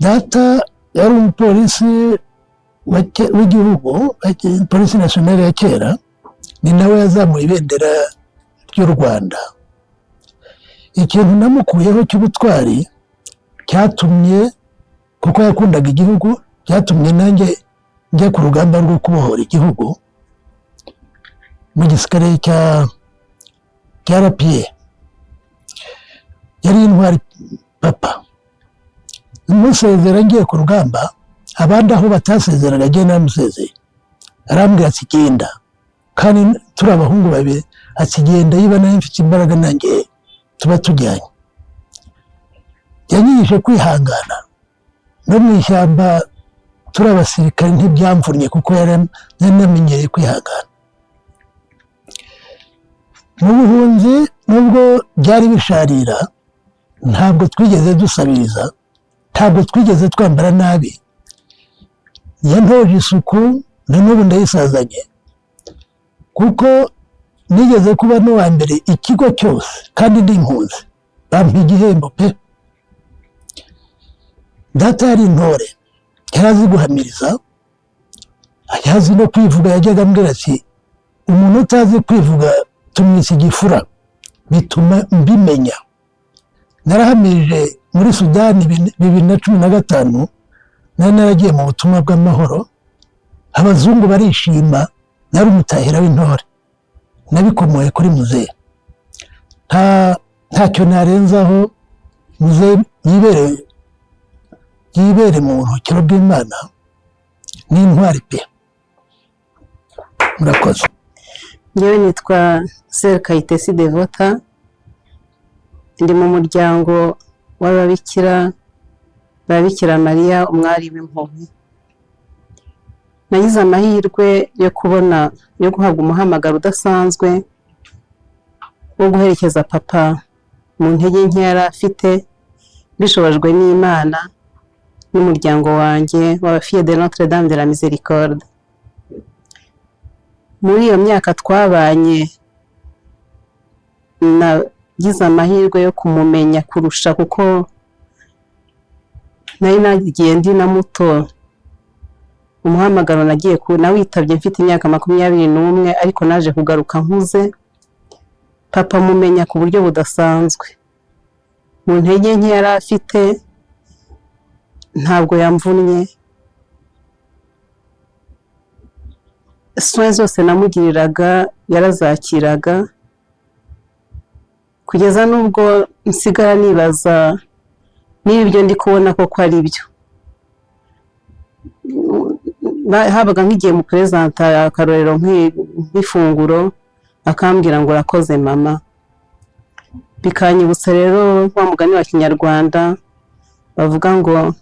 Data yari umupolisi w'igihugu, polisi nationale ya kera, ni nawe yazamuye ibendera ry'u Rwanda. Ikintu namukuyeho cy'ubutwari cyatumye, kuko yakundaga igihugu, cyatumye nanjye njya ku rugamba rwo kubohora igihugu mu gisirikare cya RPA. Yari intwari papa. Musezera ngiye ku rugamba, abandi aho batasezeraga agiye naramusezeye, arambwira ati: "Genda." Kandi turi abahungu babiri, ati: "Genda, yiba nari mfite imbaraga nanjye tuba tujyanye." Yanyigishije kwihangana no mu ishyamba turi abasirikare, ntibyamvunnye kuko yari namenyereye kwihangana. Mu buhunzi, nubwo byari bisharira, ntabwo twigeze dusabiriza, ntabwo twigeze twambara nabi. Yantoje isuku, na n'ubu ndayisazanye, kuko nigeze kuba n'uwa mbere ikigo cyose kandi ndi impunzi, bampa igihembo pe. Data yari intore, yari azi guhamiriza, yari azi no kwivuga. Yajyaga ambwira ati: "Umuntu utazi kwivuga tumwise igifura." Bituma mbimenya. Narahamirije muri Sudani 2015, nari naragiye mu butumwa bw'amahoro, abazungu barishima, nari umutahira w'intore. Nabikomoye kuri muzehe. Ntacyo narenzaho. Muzehe yibere mu buruhukiro bw'Imana, n'intwari pe. Murakoze. Ngewe nitwa Sœur Kayitesi Devota, ndi mu muryango w'ababikira ba Bikira Mariya Umwari w'Impuhwe. Nagize amahirwe yo kubona, yo guhabwa umuhamagaro udasanzwe wo guherekeza papa mu ntege nke yari afite, bishobojwe n'Imana n'umuryango wanjye w'aba Filles de Notre Dame de la Miséricorde. Muri iyo myaka twabanye, nagize amahirwe yo kumumenya kurusha, kuko nari nagiye ndi na muto. Umuhamagaro nagiye ku nawitabye mfite imyaka 21, ariko naje kugaruka nkuze. Papa mumenya ku buryo budasanzwe. Mu ntege nke yari afite, ntabwo yamvunnye. Soins zose namugiriraga yarazakiraga, kugeza n'ubwo nsigara nibaza niba ibyo ndi kubona koko ari byo. Habaga nk'igihe mu perezanta akarorero nk'ifunguro, akambwira ngo: "Urakoze mama." Bikanyibutsa rero wa mugani wa Kinyarwanda bavuga ngo: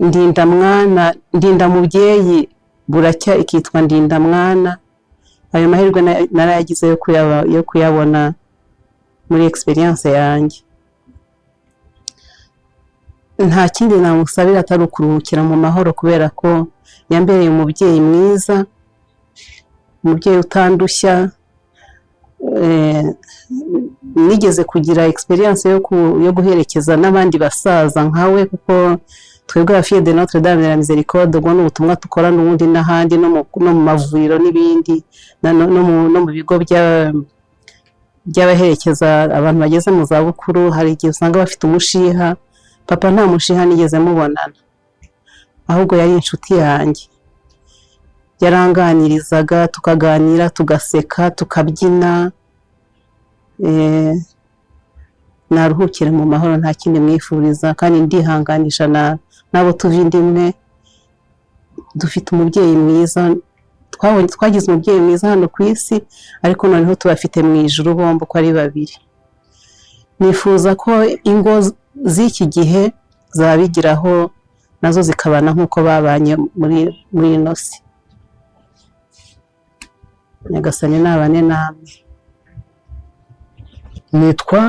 "Ndinda mwana, ndinda mubyeyi, buracya ikitwa ndinda mwana." Ayo mahirwe narayagize yo kuyabona muri experience yanjye. Nta kindi namusabira atari ukuruhukira mu mahoro, kubera ko yambereye umubyeyi mwiza, umubyeyi utandushya. Nigeze kugira experience yo guherekeza n'abandi basaza nkawe, kuko twebwe aba Filles de Notre Dame de la Miséricorde, ubwo ni ubutumwa dukora n'ubundi n'ahandi, no mu mavuriro n'ibindi, no mu bigo by'abaherekeza abantu bageze mu zabukuru, hari igihe usanga bafite umushiha. Papa nta mushiha nigeze mubonana, ahubwo yari inshuti yanjye. Yaranganirizaga, tukaganira, tugaseka, tukabyina. Naruhukire mu mahoro, nta kindi mwifuriza, kandi ndihanganisha n'abo tuva inda imwe. Dufite umubyeyi mwiza, twabonye, twagize umubyeyi mwiza hano ku isi, ariko noneho tubafite mu ijuru bombi uko ari babiri. Nifuza ko ingo z'iki gihe zabigiraho nazo, zikabana nk'uko babanye muri ino si. Nyagasani nabane namwe. Nitwa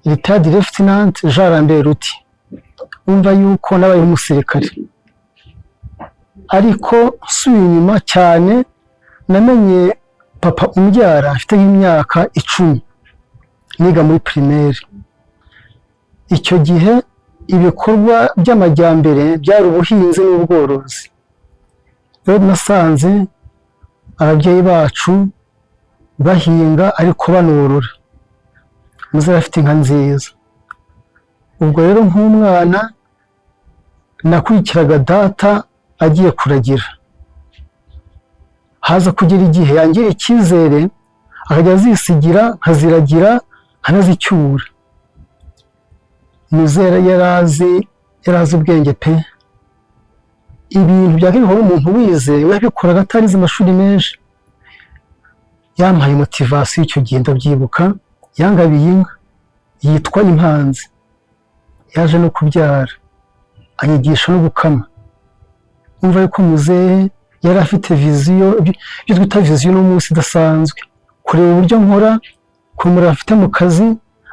Retired Lieutenant Jean Lambert Ruti. Umva yuko nabaye umusirikare, ariko nsubiye inyuma cyane, namenye papa umbyara afite nk'imyaka 10, niga muri primaire. Icyo gihe ibikorwa by'amajyambere byari ubuhinzi n'ubworozi. Rero nasanze ababyeyi bacu bahinga ariko banorora. Muzehe afite inka nziza. Ubwo rero nk'umwana nakurikiraga data agiye kuragira. Haza kugera igihe yangira icyizere, akajya azisigira nkaziragira, nkanazicyura. Muzehe yari azi ubwenge pe. Ibintu byakwirirwa umuntu wize, we yabikoraga atarize amashuri menshi. Yampaye motivation icyo gihe, ndabyibuka, yangabiye inka yitwa Impanzi. Yaje no kubyara, anyigisha no gukama. Umva yuko muzehe yari afite vision, ibyo twita vision n'umunsi idasanzwe, kureba uburyo nkora, kumura afite mu kazi,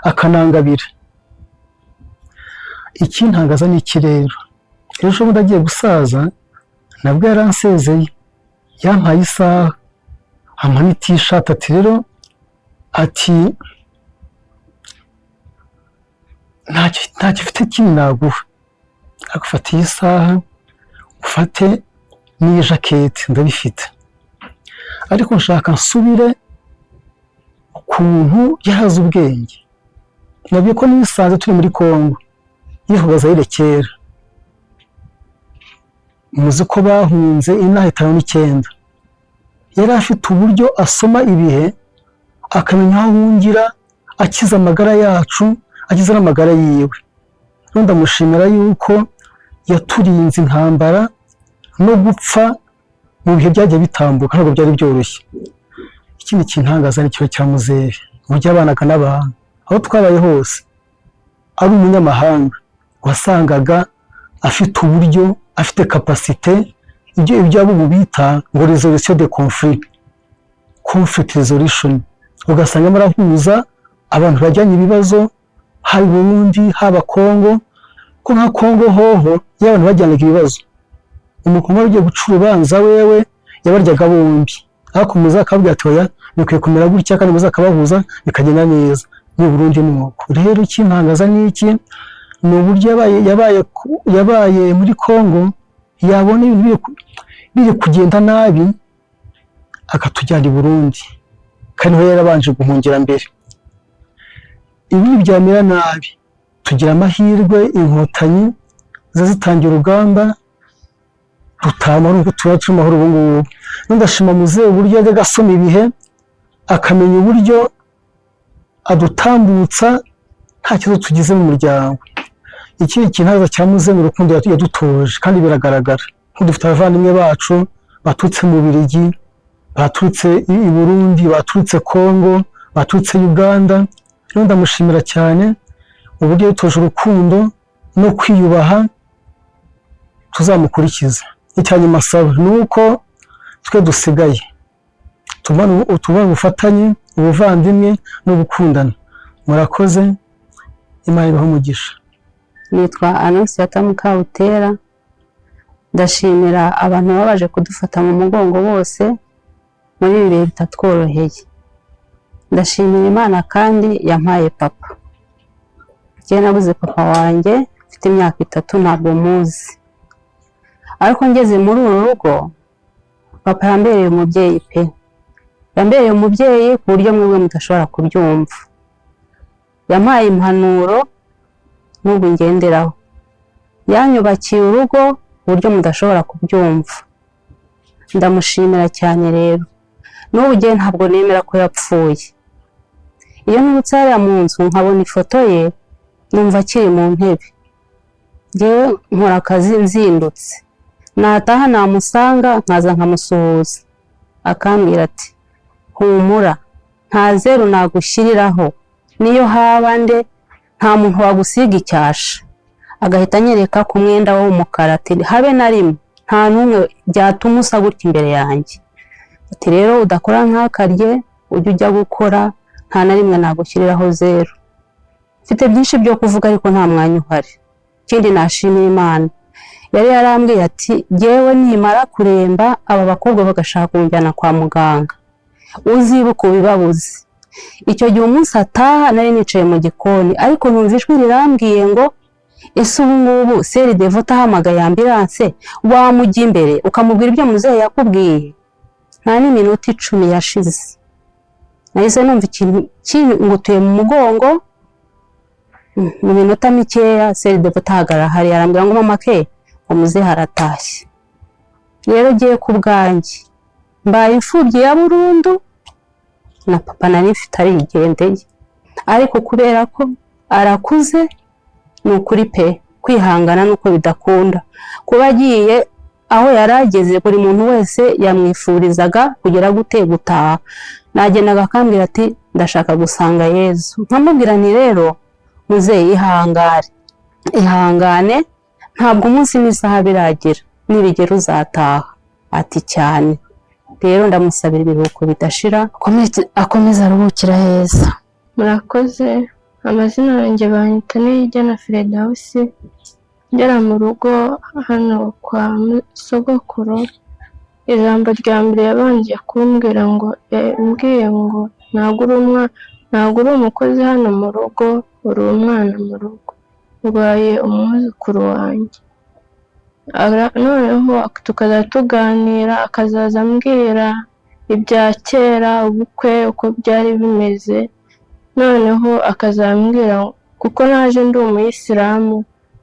akanangabira. Ikintangaza ni iki rero? Ejo bundi agiye gusaza, nabwo yaransezeye, yampaye isaha, ampa n'itishati, ati rero, ati ntacyo ufite kindi naguha, ariko ufate iyi saha, ufate n'iyi jaketi, ndabifite. Ariko nshaka nsubire ukuntu yarazi ubwenge. Nabwiye ko nisanze turi muri Kongo, yitwaga Zaire kera. Muzi ko bahunze inaha 59. Yari afite uburyo asoma ibihe, akamenya aho ahungira, akiza amagara yacu, akiza n'amagara yiwe. Rero ndamushimira yuko yaturinze intambara no gupfa mu bihe byagiye bitambuka. Ntabwo byari byoroshye. Ikindi kintangaza ni ikibazo cya muzehe, uburyo yabanaga n'abantu aho twabaye hose. Ari umunyamahanga, wasangaga afite uburyo, afite capacité, ibyo abo ubu bita ngo resolution de conflit, conflict resolution. Ugasanga arimo arahuza abantu bajyanye ibibazo, haba i Burundi, haba Kongo. Ko nka Kongo hoho, iyo abantu bajyanaga ibibazo, umukobwa ugiye guca urubanza, wewe yabaryaga bombi, ariko muzehe akababwira ati oya, bikwiye kumera gutya, kandi muzehe akabahuza bikagenda neza. Ni Burundi ni uko. Rero ikintangaza ni iki? Ni uburyo yabaye muri Kongo, yabona ibintu biri kugenda nabi, akatujyana i Burundi, kandi niho yarabanje guhungira mbere. Ibi byamera nabi, tugira amahirwe, Inkotanyi ziza zitangira urugamba, dutaha amahoro, tuba turi amahoro ubu ngubu. Ndashima muzehe uburyo yajyaga asoma ibihe, akamenya uburyo adutambutsa nta kibazo tugize mu muryango. Ikindi kintu cya muzehe ni urukundo yadutoje, kandi biragaragara nko dufite abavandimwe bacu baturutse mu Bubiligi, baturutse i Burundi, baturutse Kongo, baturutse Uganda. Rero ndamushimira cyane uburyo yadutoje urukundo no kwiyubaha, tuzamukurikiza. Icya nyuma asaba ni uko twe dusigaye tubona ubufatanye, ubuvandimwe no gukundana. Murakoze, Imana ibahe umugisha. Nitwa Anonsiyata Mukabutera. Ndashimira abantu babaje kudufata mu mugongo bose muri ibi bihe bitatworoheye. Ndashimira Imana kandi yampaye papa. Njye nabuze papa wanjye mfite imyaka 3, ntabwo muzi, ariko ngeze muri uru rugo papa yambereye umubyeyi pe. Yambereye umubyeyi ku buryo mwebwe mudashobora kubyumva. Yampaye impanuro n'ubu ngenderaho. Yanyubakiye urugo ku buryo mudashobora kubyumva. Ndamushimira cyane. Rero n'ubu ngewe ntabwo nemera ko yapfuye. Iyo nibutse hariya mu nzu nkabona ifoto ye, numva akiri mu ntebe. Ngewe nkora akazi nzindutse, nataha namusanga nkaza nkamusuhuza, akambwira ati: "Humura, nta zeru nagushyiriraho, niyo haba nde, nta muntu wagusiga icyasha." Agahita anyereka ku mwenda we w'umukara ati: "Habe na rimwe, nta n'umwe byatuma usa gutya imbere yanjye." Ati: "Rero udakora nkakarye, ujye ujya gukora, nta na rimwe nagushyiriraho zeru." Mfite byinshi byo kuvuga ariko nta mwanya uhari. Ikindi nashimira Imana, yari yarambwiye ati: "Jyewe nimara kuremba, aba bakobwa bagashaka kunjyana kwa muganga, uzibuka ubibabuze." Icyo gihe umunsi ataha nari nicaye mu gikoni, ariko numva ijwi rirambwiye ngo: "Ese ubu ngubu sœur Devota ahamagaye ambulance, wamujya imbere ukamubwira ibyo muzehe yakubwiye?" Nta n'iminota 10 yashize, nahise numva ikintu kingutuye mu mugongo. Mu minota mikeya sœur Devota ahagarara hariya, arambwira ngo: "Mama ke, ngo muzehe aratashye." Rero ngiye ku bwanjye mbaye imfubyi ya burundu, na papa nari mfite arigendeye, ariko kubera ko arakuze, ni ukuri pe, kwihangana nuko bidakunda. Kuba agiye aho yari ageze, buri muntu wese yamwifurizaga kugera gute? Gutaha. Nagendaga akambwira ati: "Ndashaka gusanga Yezu." Nkamubwira nti: "Rero muzehe, ihangare, ihangane, ntabwo umunsi n'isaha biragera, nibigera uzataha." Ati: "Cyane." Rero ndamusabira ibiruhuko bidashira, akomeze aruhukira heza. Murakoze. Amazina yanjye banyita Niyigena Firidawusi. Ngera mu rugo hano kwa sogokuru, ijambo rya mbere yabanje kumbwira ngo, yambwiye ngo: "Ntabwo uri umwana, ntabwo uri umukozi hano mu rugo, uri umwana mu rugo, ubaye umwuzukuru wanjye." Noneho tukazajya tuganira, akazaza ambwira ibya kera, ubukwe uko byari bimeze. Noneho akazambwira, kuko naje ndi umuyisilamu,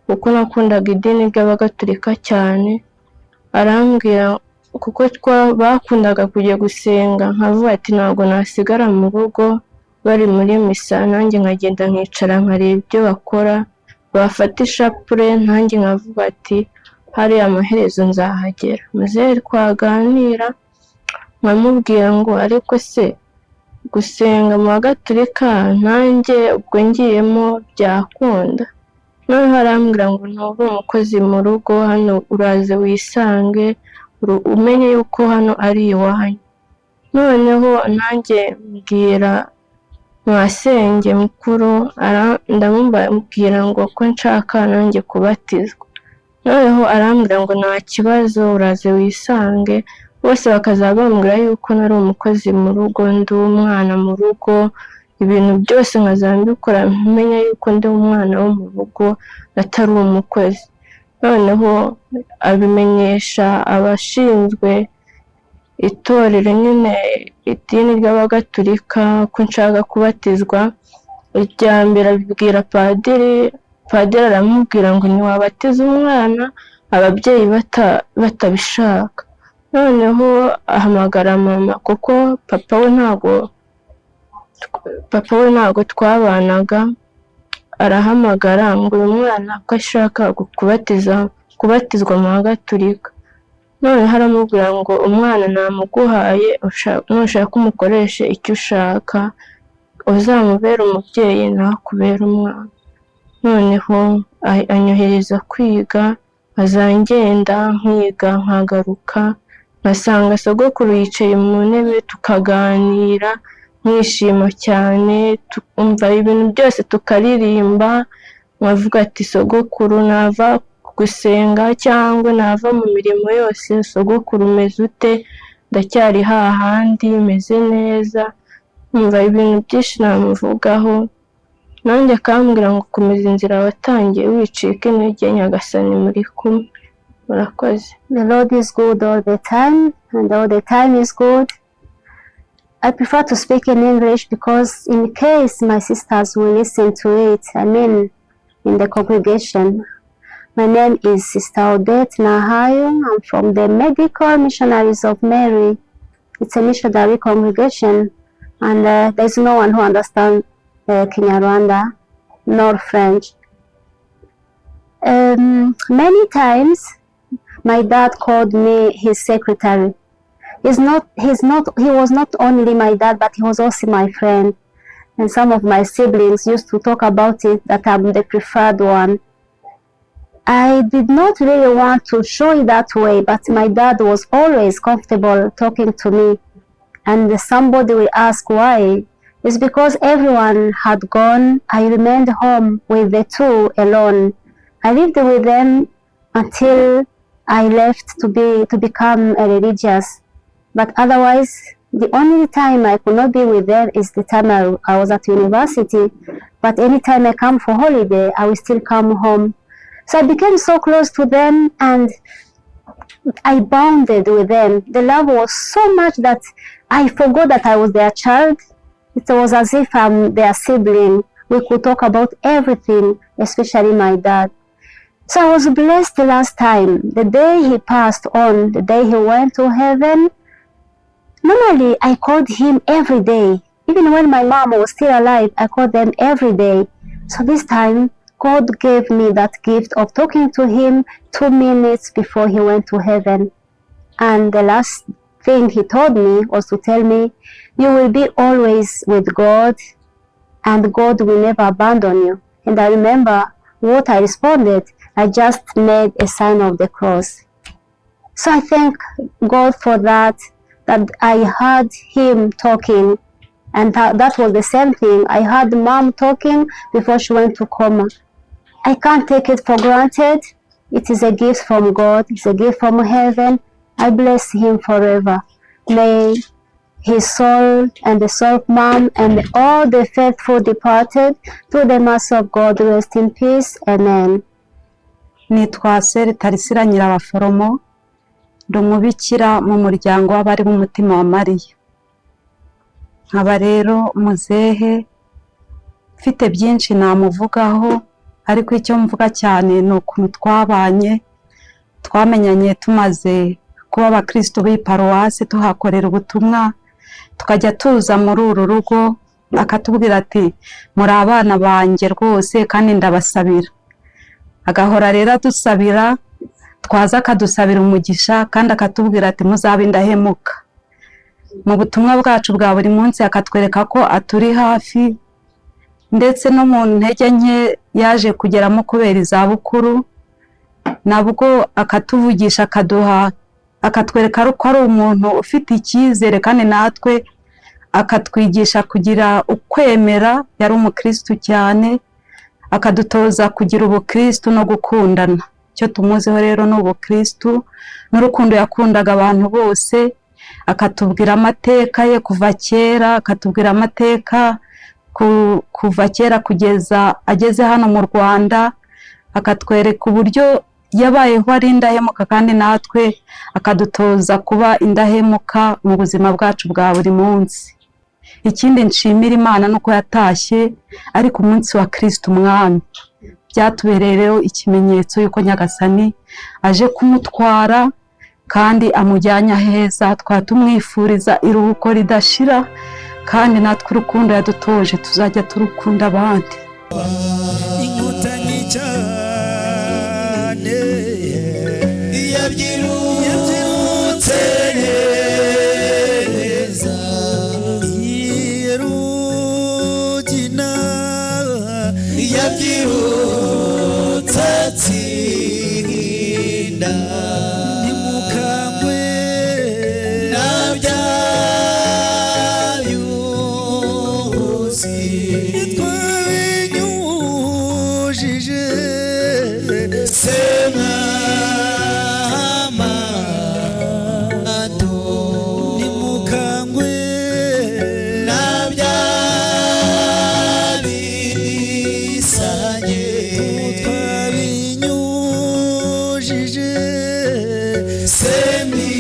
kuko nakundaga idini ry'abagatulika cyane, arambwira kuko bakundaga kujya gusenga, nkavuga ati: "Ntabwo nasigara mu rugo bari muri misa." Nanjye nkagenda nkicara nkareba ibyo bakora, bafata ishapure nanjye nkavuga ati: "Hariya amaherezo nzahagera." Muzehe twaganira nkamubwira ngo: "Ariko se gusenga mu bagatulika nanjye ubwo ngiyemo byakunda?" Noneho arambwira ngo: "Ntube umukozi mu rugo hano, uraze wisange, umenye yuko hano ari iwanyu." Noneho nanjye mbwira masenge mukuru, ndamubwira ngo ko nshaka nanjye kubatizwa. Noneho arambwira ngo: "Nta kibazo, uraze wisange." Bose bakazaba bambwira yuko nari umukozi mu rugo, ndi umwana mu rugo, ibintu byose nkazaba mbikora menya yuko ndi umwana wo mu rugo, atari umukozi. Noneho abimenyesha abashinzwe itorero nyine, idini ry'abagatulika, ko nshaka kubatizwa. Irya mbere abibwira padiri, padiri aramubwira ngo: "Ntiwabatiza umwana ababyeyi batabishaka." Noneho ahamagara mama, kuko papa we ntago twabanaga. Arahamagara ngo: "Uyu mwana ko ashaka kubatizwa mu bagatulika?" Noneho aramubwira ngo: "Umwana namuguhaye, nushaka umukoreshe icyo ushaka, uzamubere umubyeyi ntakubere umwana." Noneho anyohereza kwiga, nkaza ngenda nkiga, nkagaruka nkasanga sogokuru yicaye mu ntebe, tukaganira nkishima cyane, tukumva ibintu byose, tukaririmba. Nkavuga ati: "Sogokuru, nava gusenga cyangwa nava mu mirimo yose, sogokuru umeze ute? Ndacyari hahandi, meze neza." Nkumva ibintu byinshi namuvugaho, nanjye akambwira ngo: "Komeza inzira watangiye, wicika intege, Nyagasani muri kumwe." Murakoze. The Lord is good all the time, and all the time is good. I prefer to speak in English because in case my sisters will listen to it, I mean in the congregation. My name is Sister Odette Nahayo. I'm from the Medical Missionaries of Mary. It's a missionary congregation, and there's no one who understands Kinyarwanda nor French. Many times, my dad called me his secretary. He's not, he was not only my dad, but he was also my friend. And some of my siblings used to talk about it, that I'm the preferred one. I did not really want to show it that way, but my dad was always comfortable talking to me. And somebody will ask why. It's because everyone had gone. I remained home with the two alone. I lived with them until I left to become a religious. But otherwise, the only time I could not be with them is the time I was at university. But anytime I come for holiday, I will still come home. So I became so close to them and I bonded with them. The love was so much that I forgot that I was their child. It was as if I'm their sibling. We could talk about everything, especially my dad. So I was blessed the last time. The day he passed on, the day he went to heaven, normally I called him every day. Even when my mom was still alive, I called them every day. So this time, God gave me that gift of talking to him 2 minutes before he went to heaven. And the last thing he told me was to tell me, "You will be always with God, and God will never abandon you." And I remember what I responded. I just made a sign of the cross. So I thank God for that, that I heard him talking. And that was the same thing. I heard Mom talking before she went to coma. I can't take it for granted. It is a gift from God. It's a gift from heaven. I bless him forever. May his soul and the soul of Mom and all the faithful departed through the mercy of God rest in peace. Amen. Nitwa Sœur Tarisira Nyirabaforomo, ndi umubikira mu muryango w'abari b'umutima wa Mariya. Nkaba rero muzehe mfite byinshi namuvugaho, ariko icyo mvuga cyane ni ukuntu twabanye. Twamenyanye tumaze kuba abakristo b'iyi paruwasi, tuhakorera ubutumwa, tukajya tuza muri uru rugo, akatubwira ati: "Muri abana banjye rwose kandi ndabasabira." Agahora rero adusabira, twaza akadusabira umugisha kandi akatubwira ati: "Muzabe indahemuka." Mu butumwa bwacu bwa buri munsi akatwereka ko aturi hafi, ndetse no mu ntege nke yaje kugeramo kubera izabukuru, nabwo akatuvugisha, akaduha, akatwereka ko ari umuntu ufite icyizere, kandi natwe akatwigisha kugira ukwemera. Yari umukristu cyane, akadutoza kugira ubukristu no gukundana. Icyo tumuziho rero ni ubukristu n'urukundo yakundaga abantu bose. Akatubwira amateka ye kuva kera, akatubwira amateka kuva kera kugeza ageze hano mu Rwanda, akatwereka uburyo yabayeho ari indahemuka, kandi natwe akadutoza kuba indahemuka mu buzima bwacu bwa buri munsi. Ikindi nshimira Imana ni uko yatashye ari ku munsi wa Kristo Umwami. Byatubereye rero ikimenyetso y'uko Nyagasani aje kumutwara kandi amujyanye aheza. Twaba tumwifuriza iruhuko ridashira, kandi natwe urukundo yadutoje tuzajya turukunda abandi. Inkotanyi cyane yabyirutse neza, Rugina yabyirutse atsinda. Ntimukangwe na bya byuzi twabinyujije semama ntimukangwe na bya bisage twabinyujije semi.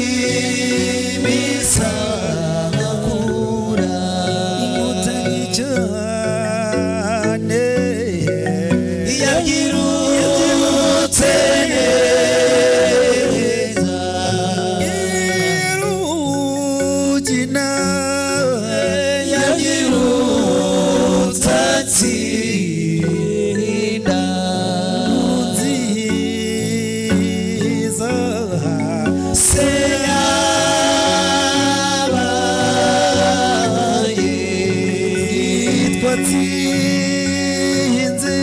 Yatsinze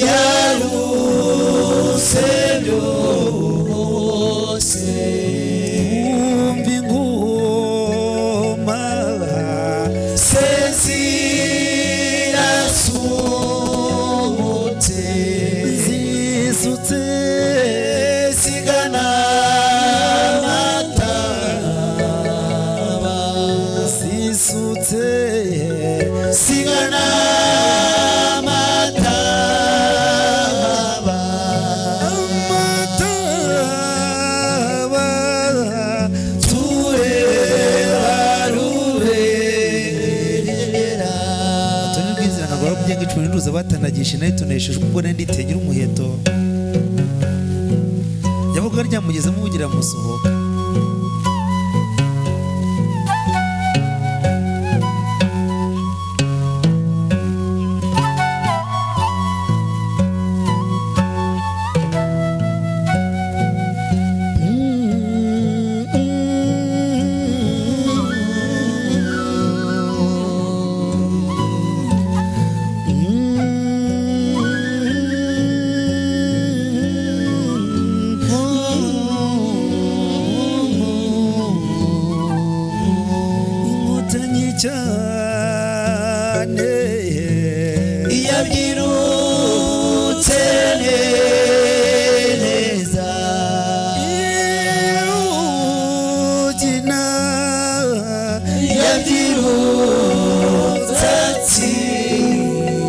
yaruse byose, twumva ingoma se zirasutse, zisutse zigana amataba, zisutse zigana amataba, amataba tureba rubera. Toni rw'inzira nkagora kubyenga icumi n'uruza batanagisha nayitoneshejwe ubwo nari nditegera umuheto yavuga ryamugezemo ubugira musohoka. Inkotanyi cyane yabyirutse neza, irugina yabyirutse atsinda.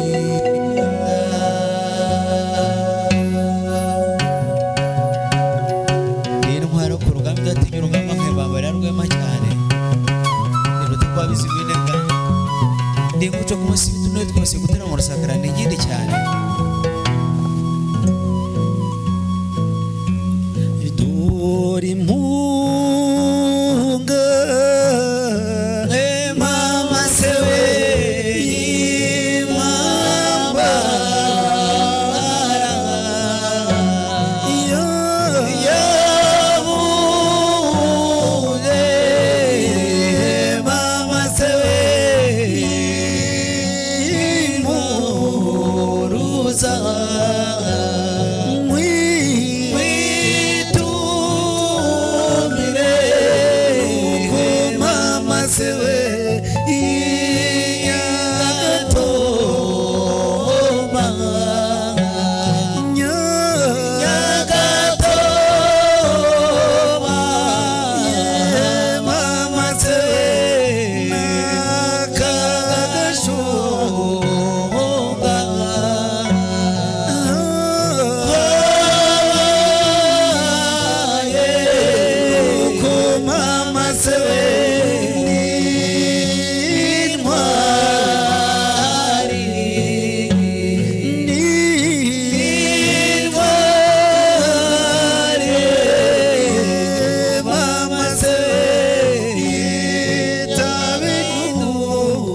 Ni intwaro ku rugamba idatinya urugamba nkayibambarira rwema cyane, iruta kwa biziminega, ndi nguco ku munsi w'utuntu twose gutera mu rusakara ni ingindi cyane. Dore impunga mama se we imamba yabuze, mama se we impuruza mwitumire mama se we inyatoma, Nyagatoma, mama se we nakagashonga mama se we n'intwari, n'intwari mama se we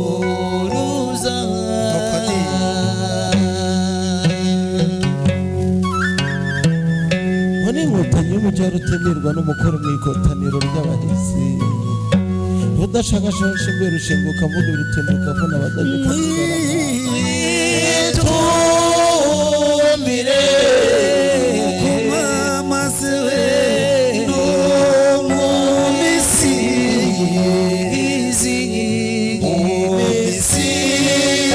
itabinuruza. Muri inkotanyi y'umujyi wa Rutemerwa n'umukoro mu ikotaniro ry'abarezi, rudashakashasha imbere rushinguka mvuga rutinduka mvuna abadagika. Mwitumire mama se we no mu misizi, mu misizi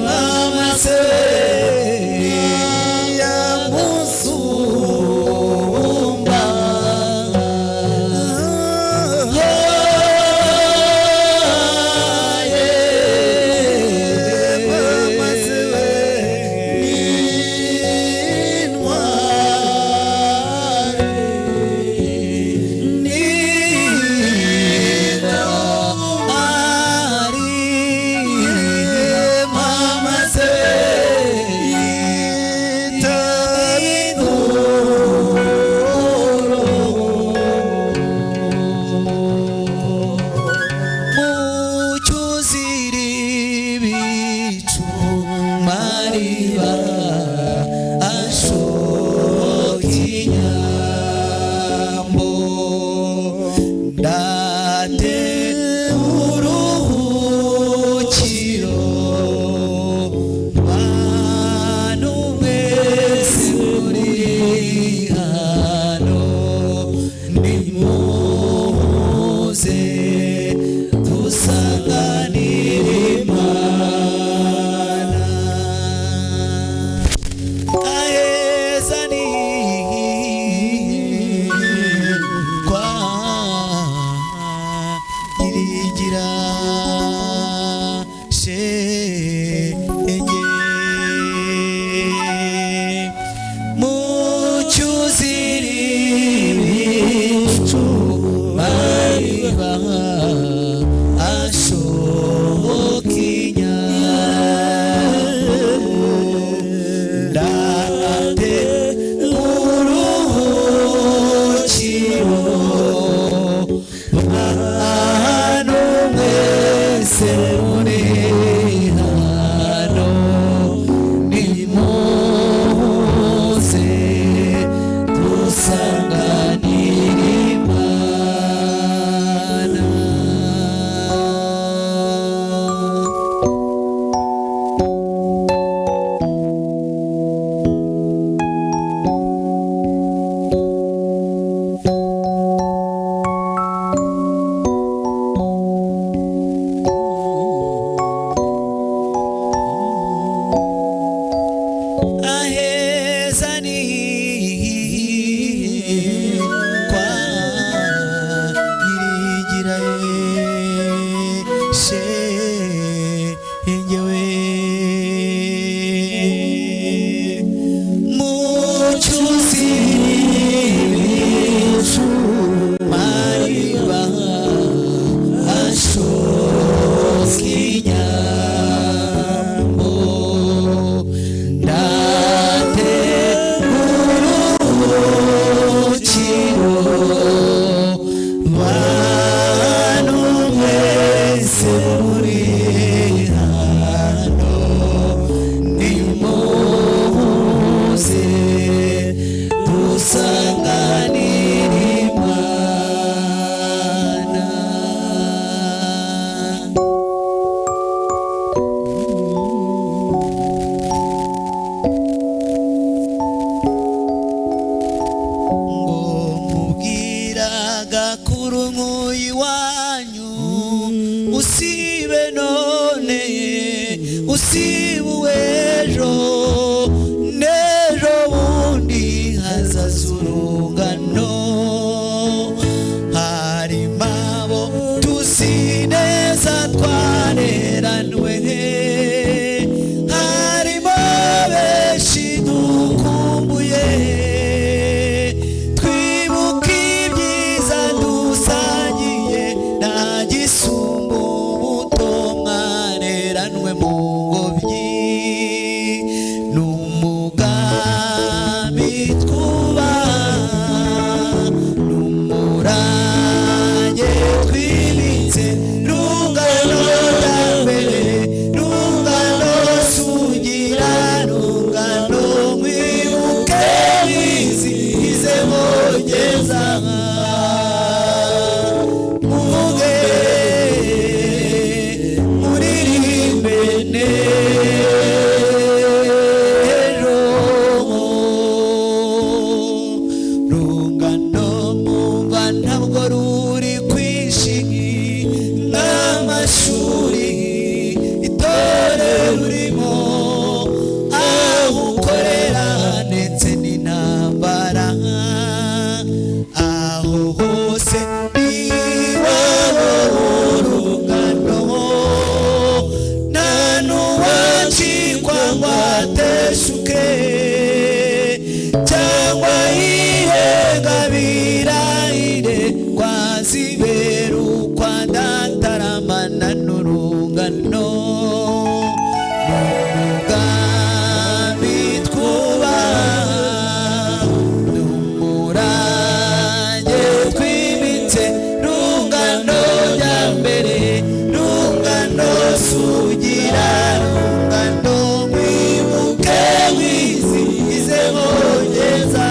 mama se we yamusumba. Mama se we Kwa Nyirigira Shengewe Mucuzi ibicu mariba ashoka inyambo ndate urukiro bantu mwese muri hano nimuze dusanganire Imana. Ngo mubwiraga kuri nk'uyu iwanyu usibe none usibe uw'ejo n'ejo bundi hazaza urungano harimo abo tuzi neza twareranwe harimo benshi dukumbuye twibuka ibyiza dusangiye nta gisumba ubuto mwareranwe mu ngobyi n'umugambi twubaha n'umurage twimitse rungano rya mbere rungano sugira rungano mwibuke mwizihize mugeza muvuge muririmbe n'ejo rungano mwumva ntabwo ruri kwinshi nk'amashuri itorero rurimo aho ukorera ndetse n'intambara aho hose iwabo urungano nta n'uwacikwa ngo ateshuke cyangwa yihengabirahire kwa ziberu kwa ndataramana n'urungano n'umugambi twubaha n'umurage twimitse rungano rya mbere rungano sugira rungano mwibuke mwizihize mugeza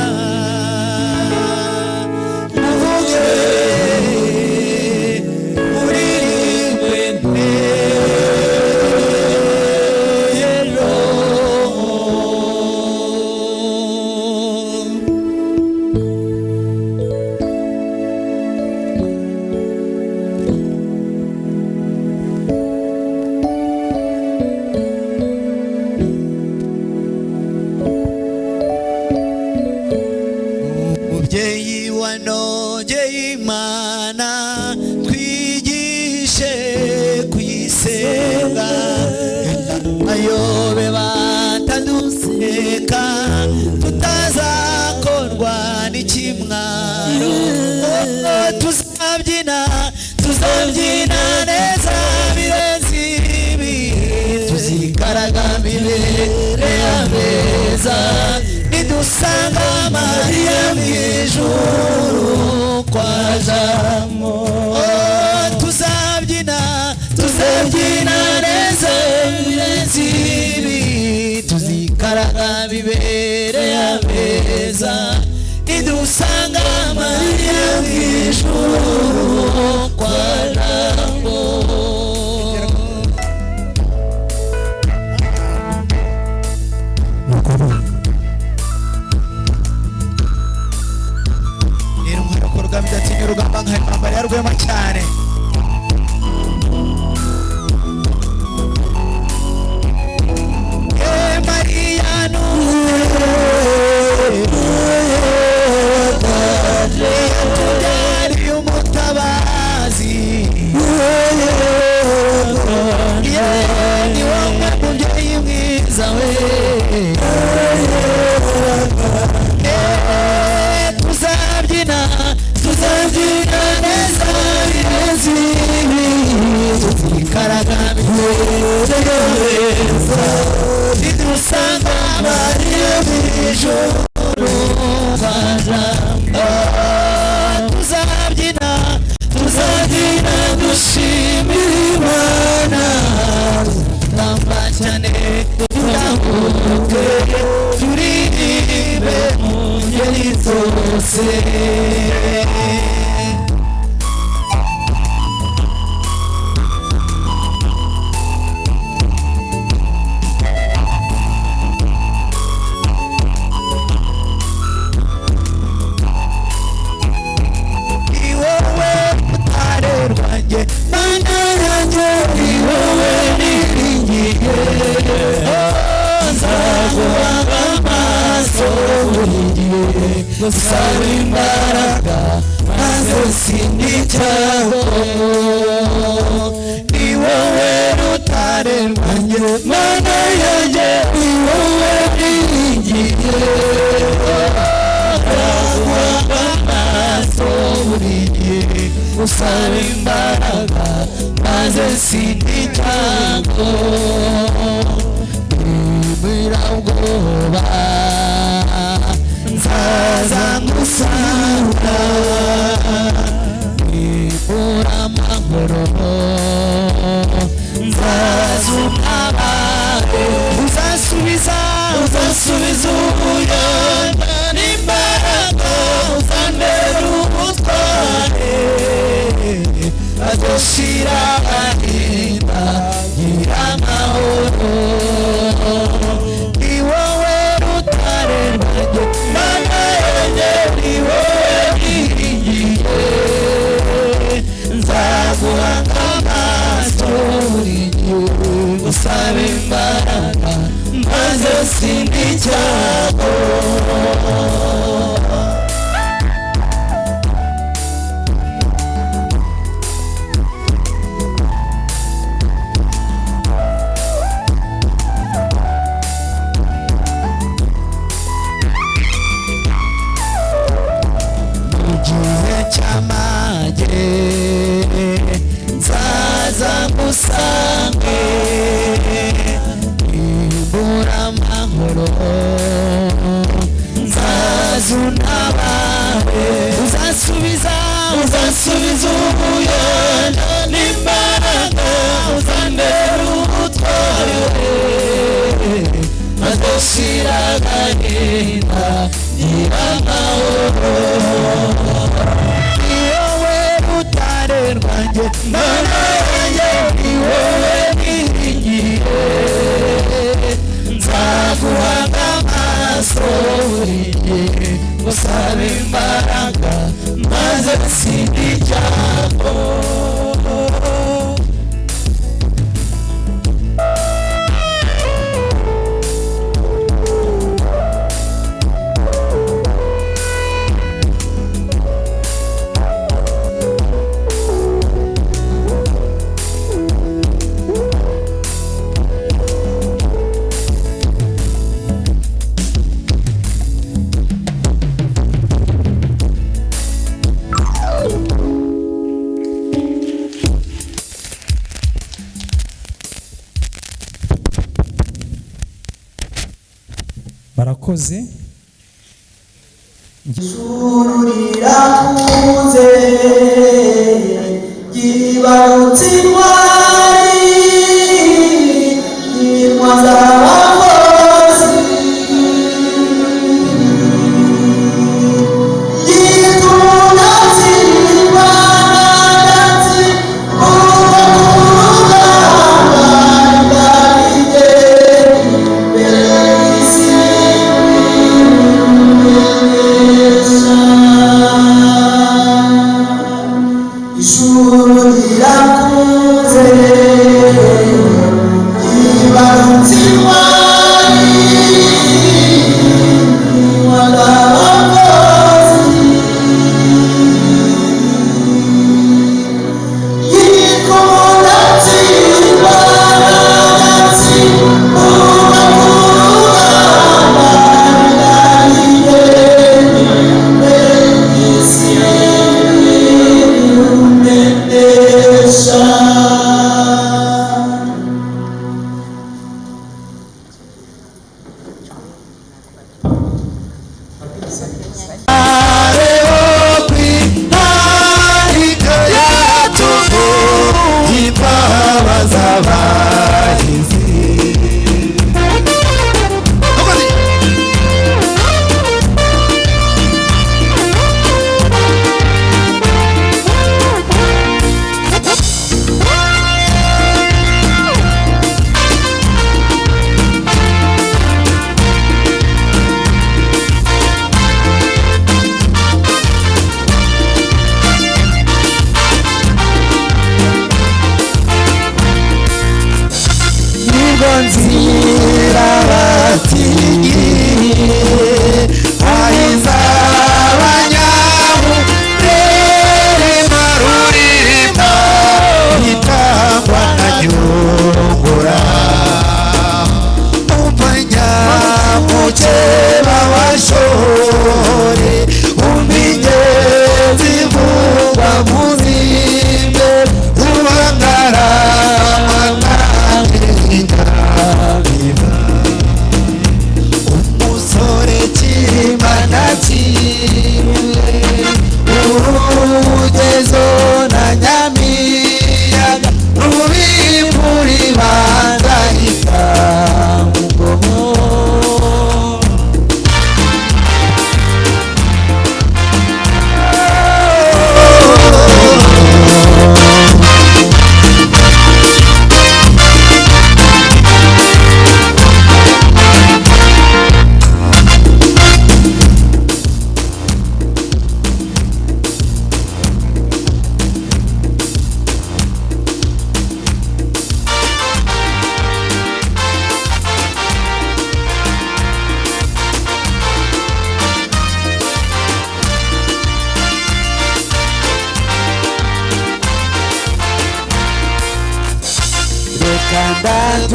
muvuge muririmbe n'ejo. Mubyeyi wanogeye Imana twigishe kuyisenga ayobe bataduseka tutazakorwa n'ikimwaro. Oh, tuzabyina tuzabyina neza birenze ibi tuzikaraga imbere y'ameza nidusanga Mariya mu ijuru kwa Jambo. Oh, tuzabyina tuzabyina neza birenze ibi tuzikaraga bibere ameza nidusanga Mariya mu ijuru kwa Jambo. Rero umuhera ku rugamba idatinya urugamba nka intambara ya rwema cyane. Mariya. zose. Ni wowe rutare rwanjye, Mana yanjye, ni wowe niringiye. Oh, nzaguhanga amaso buri gihe, ngusaba imbaraga maze sindi icyago. Ni wowe rutare rwanjye, Mana yanjye, ni wowe niringiye. Nzaguhanga amaso buri gihe, ngusaba imbaraga maze sindi icyago. Ubwoba nzaza ngusanga, nibura amahoro nzaza untabare, uzasubiza uzasubiza ubuyanja n'imbaraga, uzambera ubutware, azoshira agahinda ngira amahoro. Ni wowe rutare rwanjye, Mana yanjye, ni wowe niringiye. Nzaguhanga amaso buri gihe, ngusaba imbaraga maze sindi icyago. Mu gihe cy'amage nzaza ngusange, nibura amahoro nzaza untabare, uzasubiza uzasubiza ubuyanja n'imbaraga, uzambera ubutware, maze shira agahinda ngira amahoro. Ni wowe rutare rwanjye, Mana yanjye, ni wowe niringiye. Nzaguhanga amaso buri gihe, ngusaba imbaraga maze sindi icyago. Barakoze. Ijuru rirakunze ryibarutse intwari, intwa z'abakozi, yitwa Imana uva ku rugamba, ingabire imbere y'isi. Ijuru rirakunze ryibarutse intwari, intwa z'abakozi, yitwa Umudatsindwa, uva ku rugamba, ingabire imbere y'isi. Rumenesha.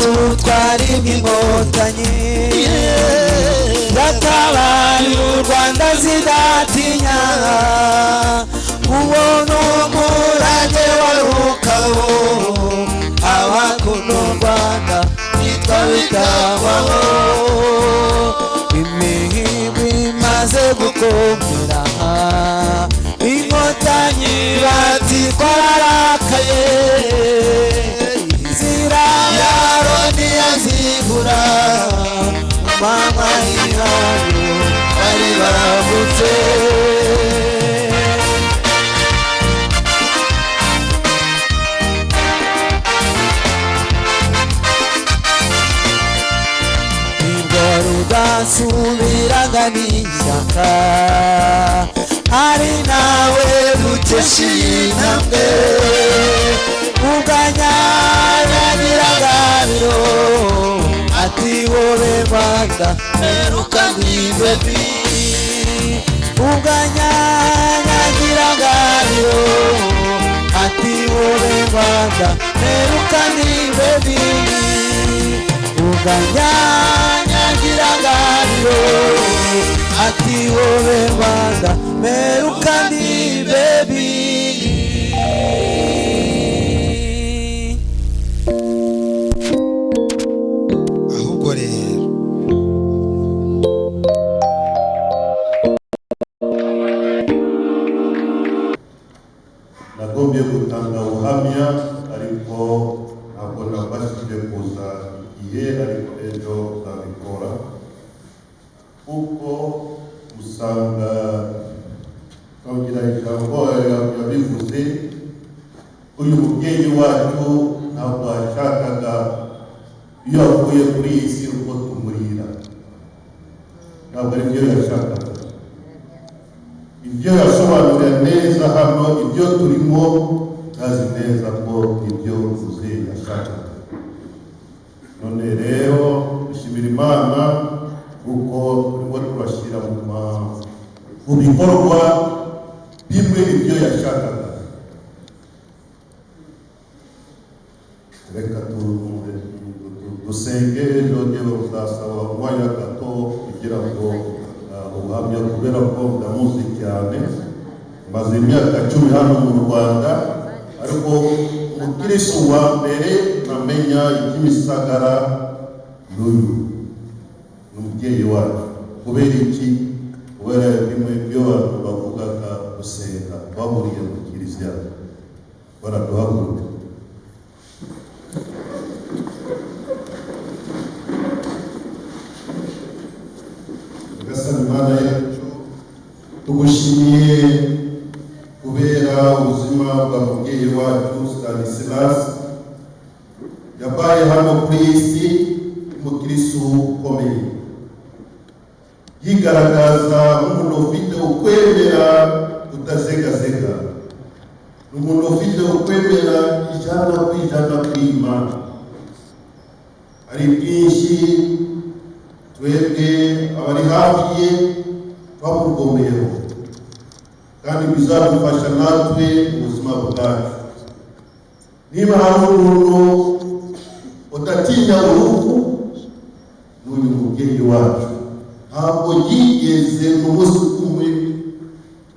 Dufite ubutwari bw'inkotanyi, yatabaye u Rwanda zidatinya. Uwo ni umurage wa Rukabo, abakunda u Rwanda nitwa bitabaho. Imihigo imaze gukomera, inkotanyi bati twararakaye. Inzira ya Aroni yazigura, mama y'ihangu bari baravutse. Nibwo rudasubiraga n'ishyaka, ari nawe dukesha iyi ntambwe. Ubwanyanyagiragabiro ati wowe Rwanda meruka ntibebi. Ubwanyanyagiragabiro ati wowe Rwanda meruka ntibebi. Ubwanyanyagiragabiro ati wowe Rwanda meruka ntibebi. Ahubwo rero nagombye gutanga ubuhamya, ariko ntabwo nabashije kuza igihe, ariko ejo nzabikora, kuko usanga twagira ijambo yabivuze. Uyu mubyeyi wacu ntabwo yashakaga iyo avuye kuri iyi si uko tumurira, ntabwo ari byo yashakaga. Ibyo yasobanurira neza hano, ibyo turimo tazi neza ko ibyo muzehe yashakaga. None rero dushimira Imana kuko turimo turashyira mu bikorwa bimwe ibyo yashakaga. Reka dusenge ejo ngewe uzasaba umwanya gato kugira ngo ubuhamya, kubera ko ndamuzi cyane, maze imyaka 10 hano mu Rwanda, ariko umukristo wa mbere namenya ikimisagara n'uyu ni umubyeyi wacu. Kubera iki? Kubera bimwe byo abantu bavugaga gusenga bahuriye mu kiliziya baraduhaguruka. Nyagasani Mana yacu, tugushimiye kubera ubuzima bwa mubyeyi wacu Stanislas. Yabaye hano kuri iyi si umukristo ukomeye, yigaragaza nk'umuntu ufite ukwemera utazegazega, ni umuntu ufite ukwemera 100% kuri Imana. Hari byinshi twebwe abari hafi ye twamugomeyeho, kandi bizadufasha natwe ubuzima bwacu. Niba hari umuntu udatinya urupfu, n'uyu mubyeyi wacu ntabwo yigeze n'umunsi umwe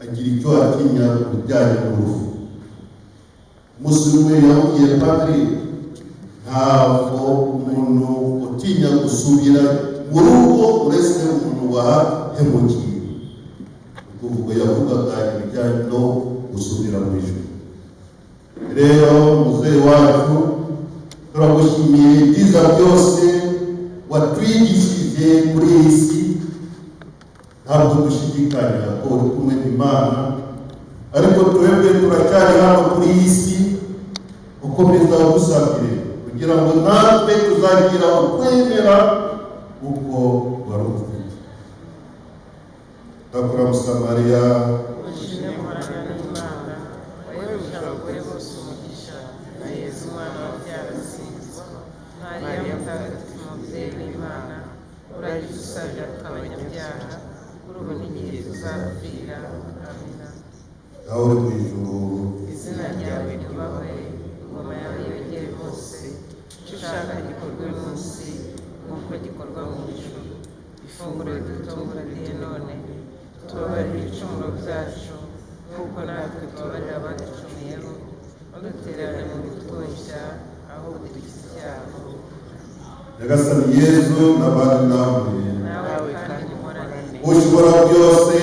agira icyo atinya ku bijyanye n'urupfu. Umunsi umwe yabwiye padiri, ntabwo umuntu utinya gusubira mu rugo uretse umuntu wahemukiye. Ubwo yavugaga ibijyanye no gusubira mu ijuru. Rero muzehe wacu, turagushimiye ibyiza byose watwigishije kuri iyi si. Ntabwo dushidikanya ko uri kumwe n'Imana, ariko twebwe turacyari hano kuri iyi si. Ukomeza udusabire kugira ngo natwe tuzagira ukwemera uko wari ufite. Ndakora Musamariya. Dawe uri mu ijuru, izina ryawe ryubahwe, ingoma yawe yogere hose, icyo ushaka gikorwe mu Ifunguro riduhe none, tubabarire ibicumuro byacu nk'uko natwe tubabarira abaducumuyeho, ntudutererane mu bitwoshya, ahubwo udukize icyago. Nyagasani Yezu n'abandi namwe. Nawe kandi muhorane. Ushobora byose.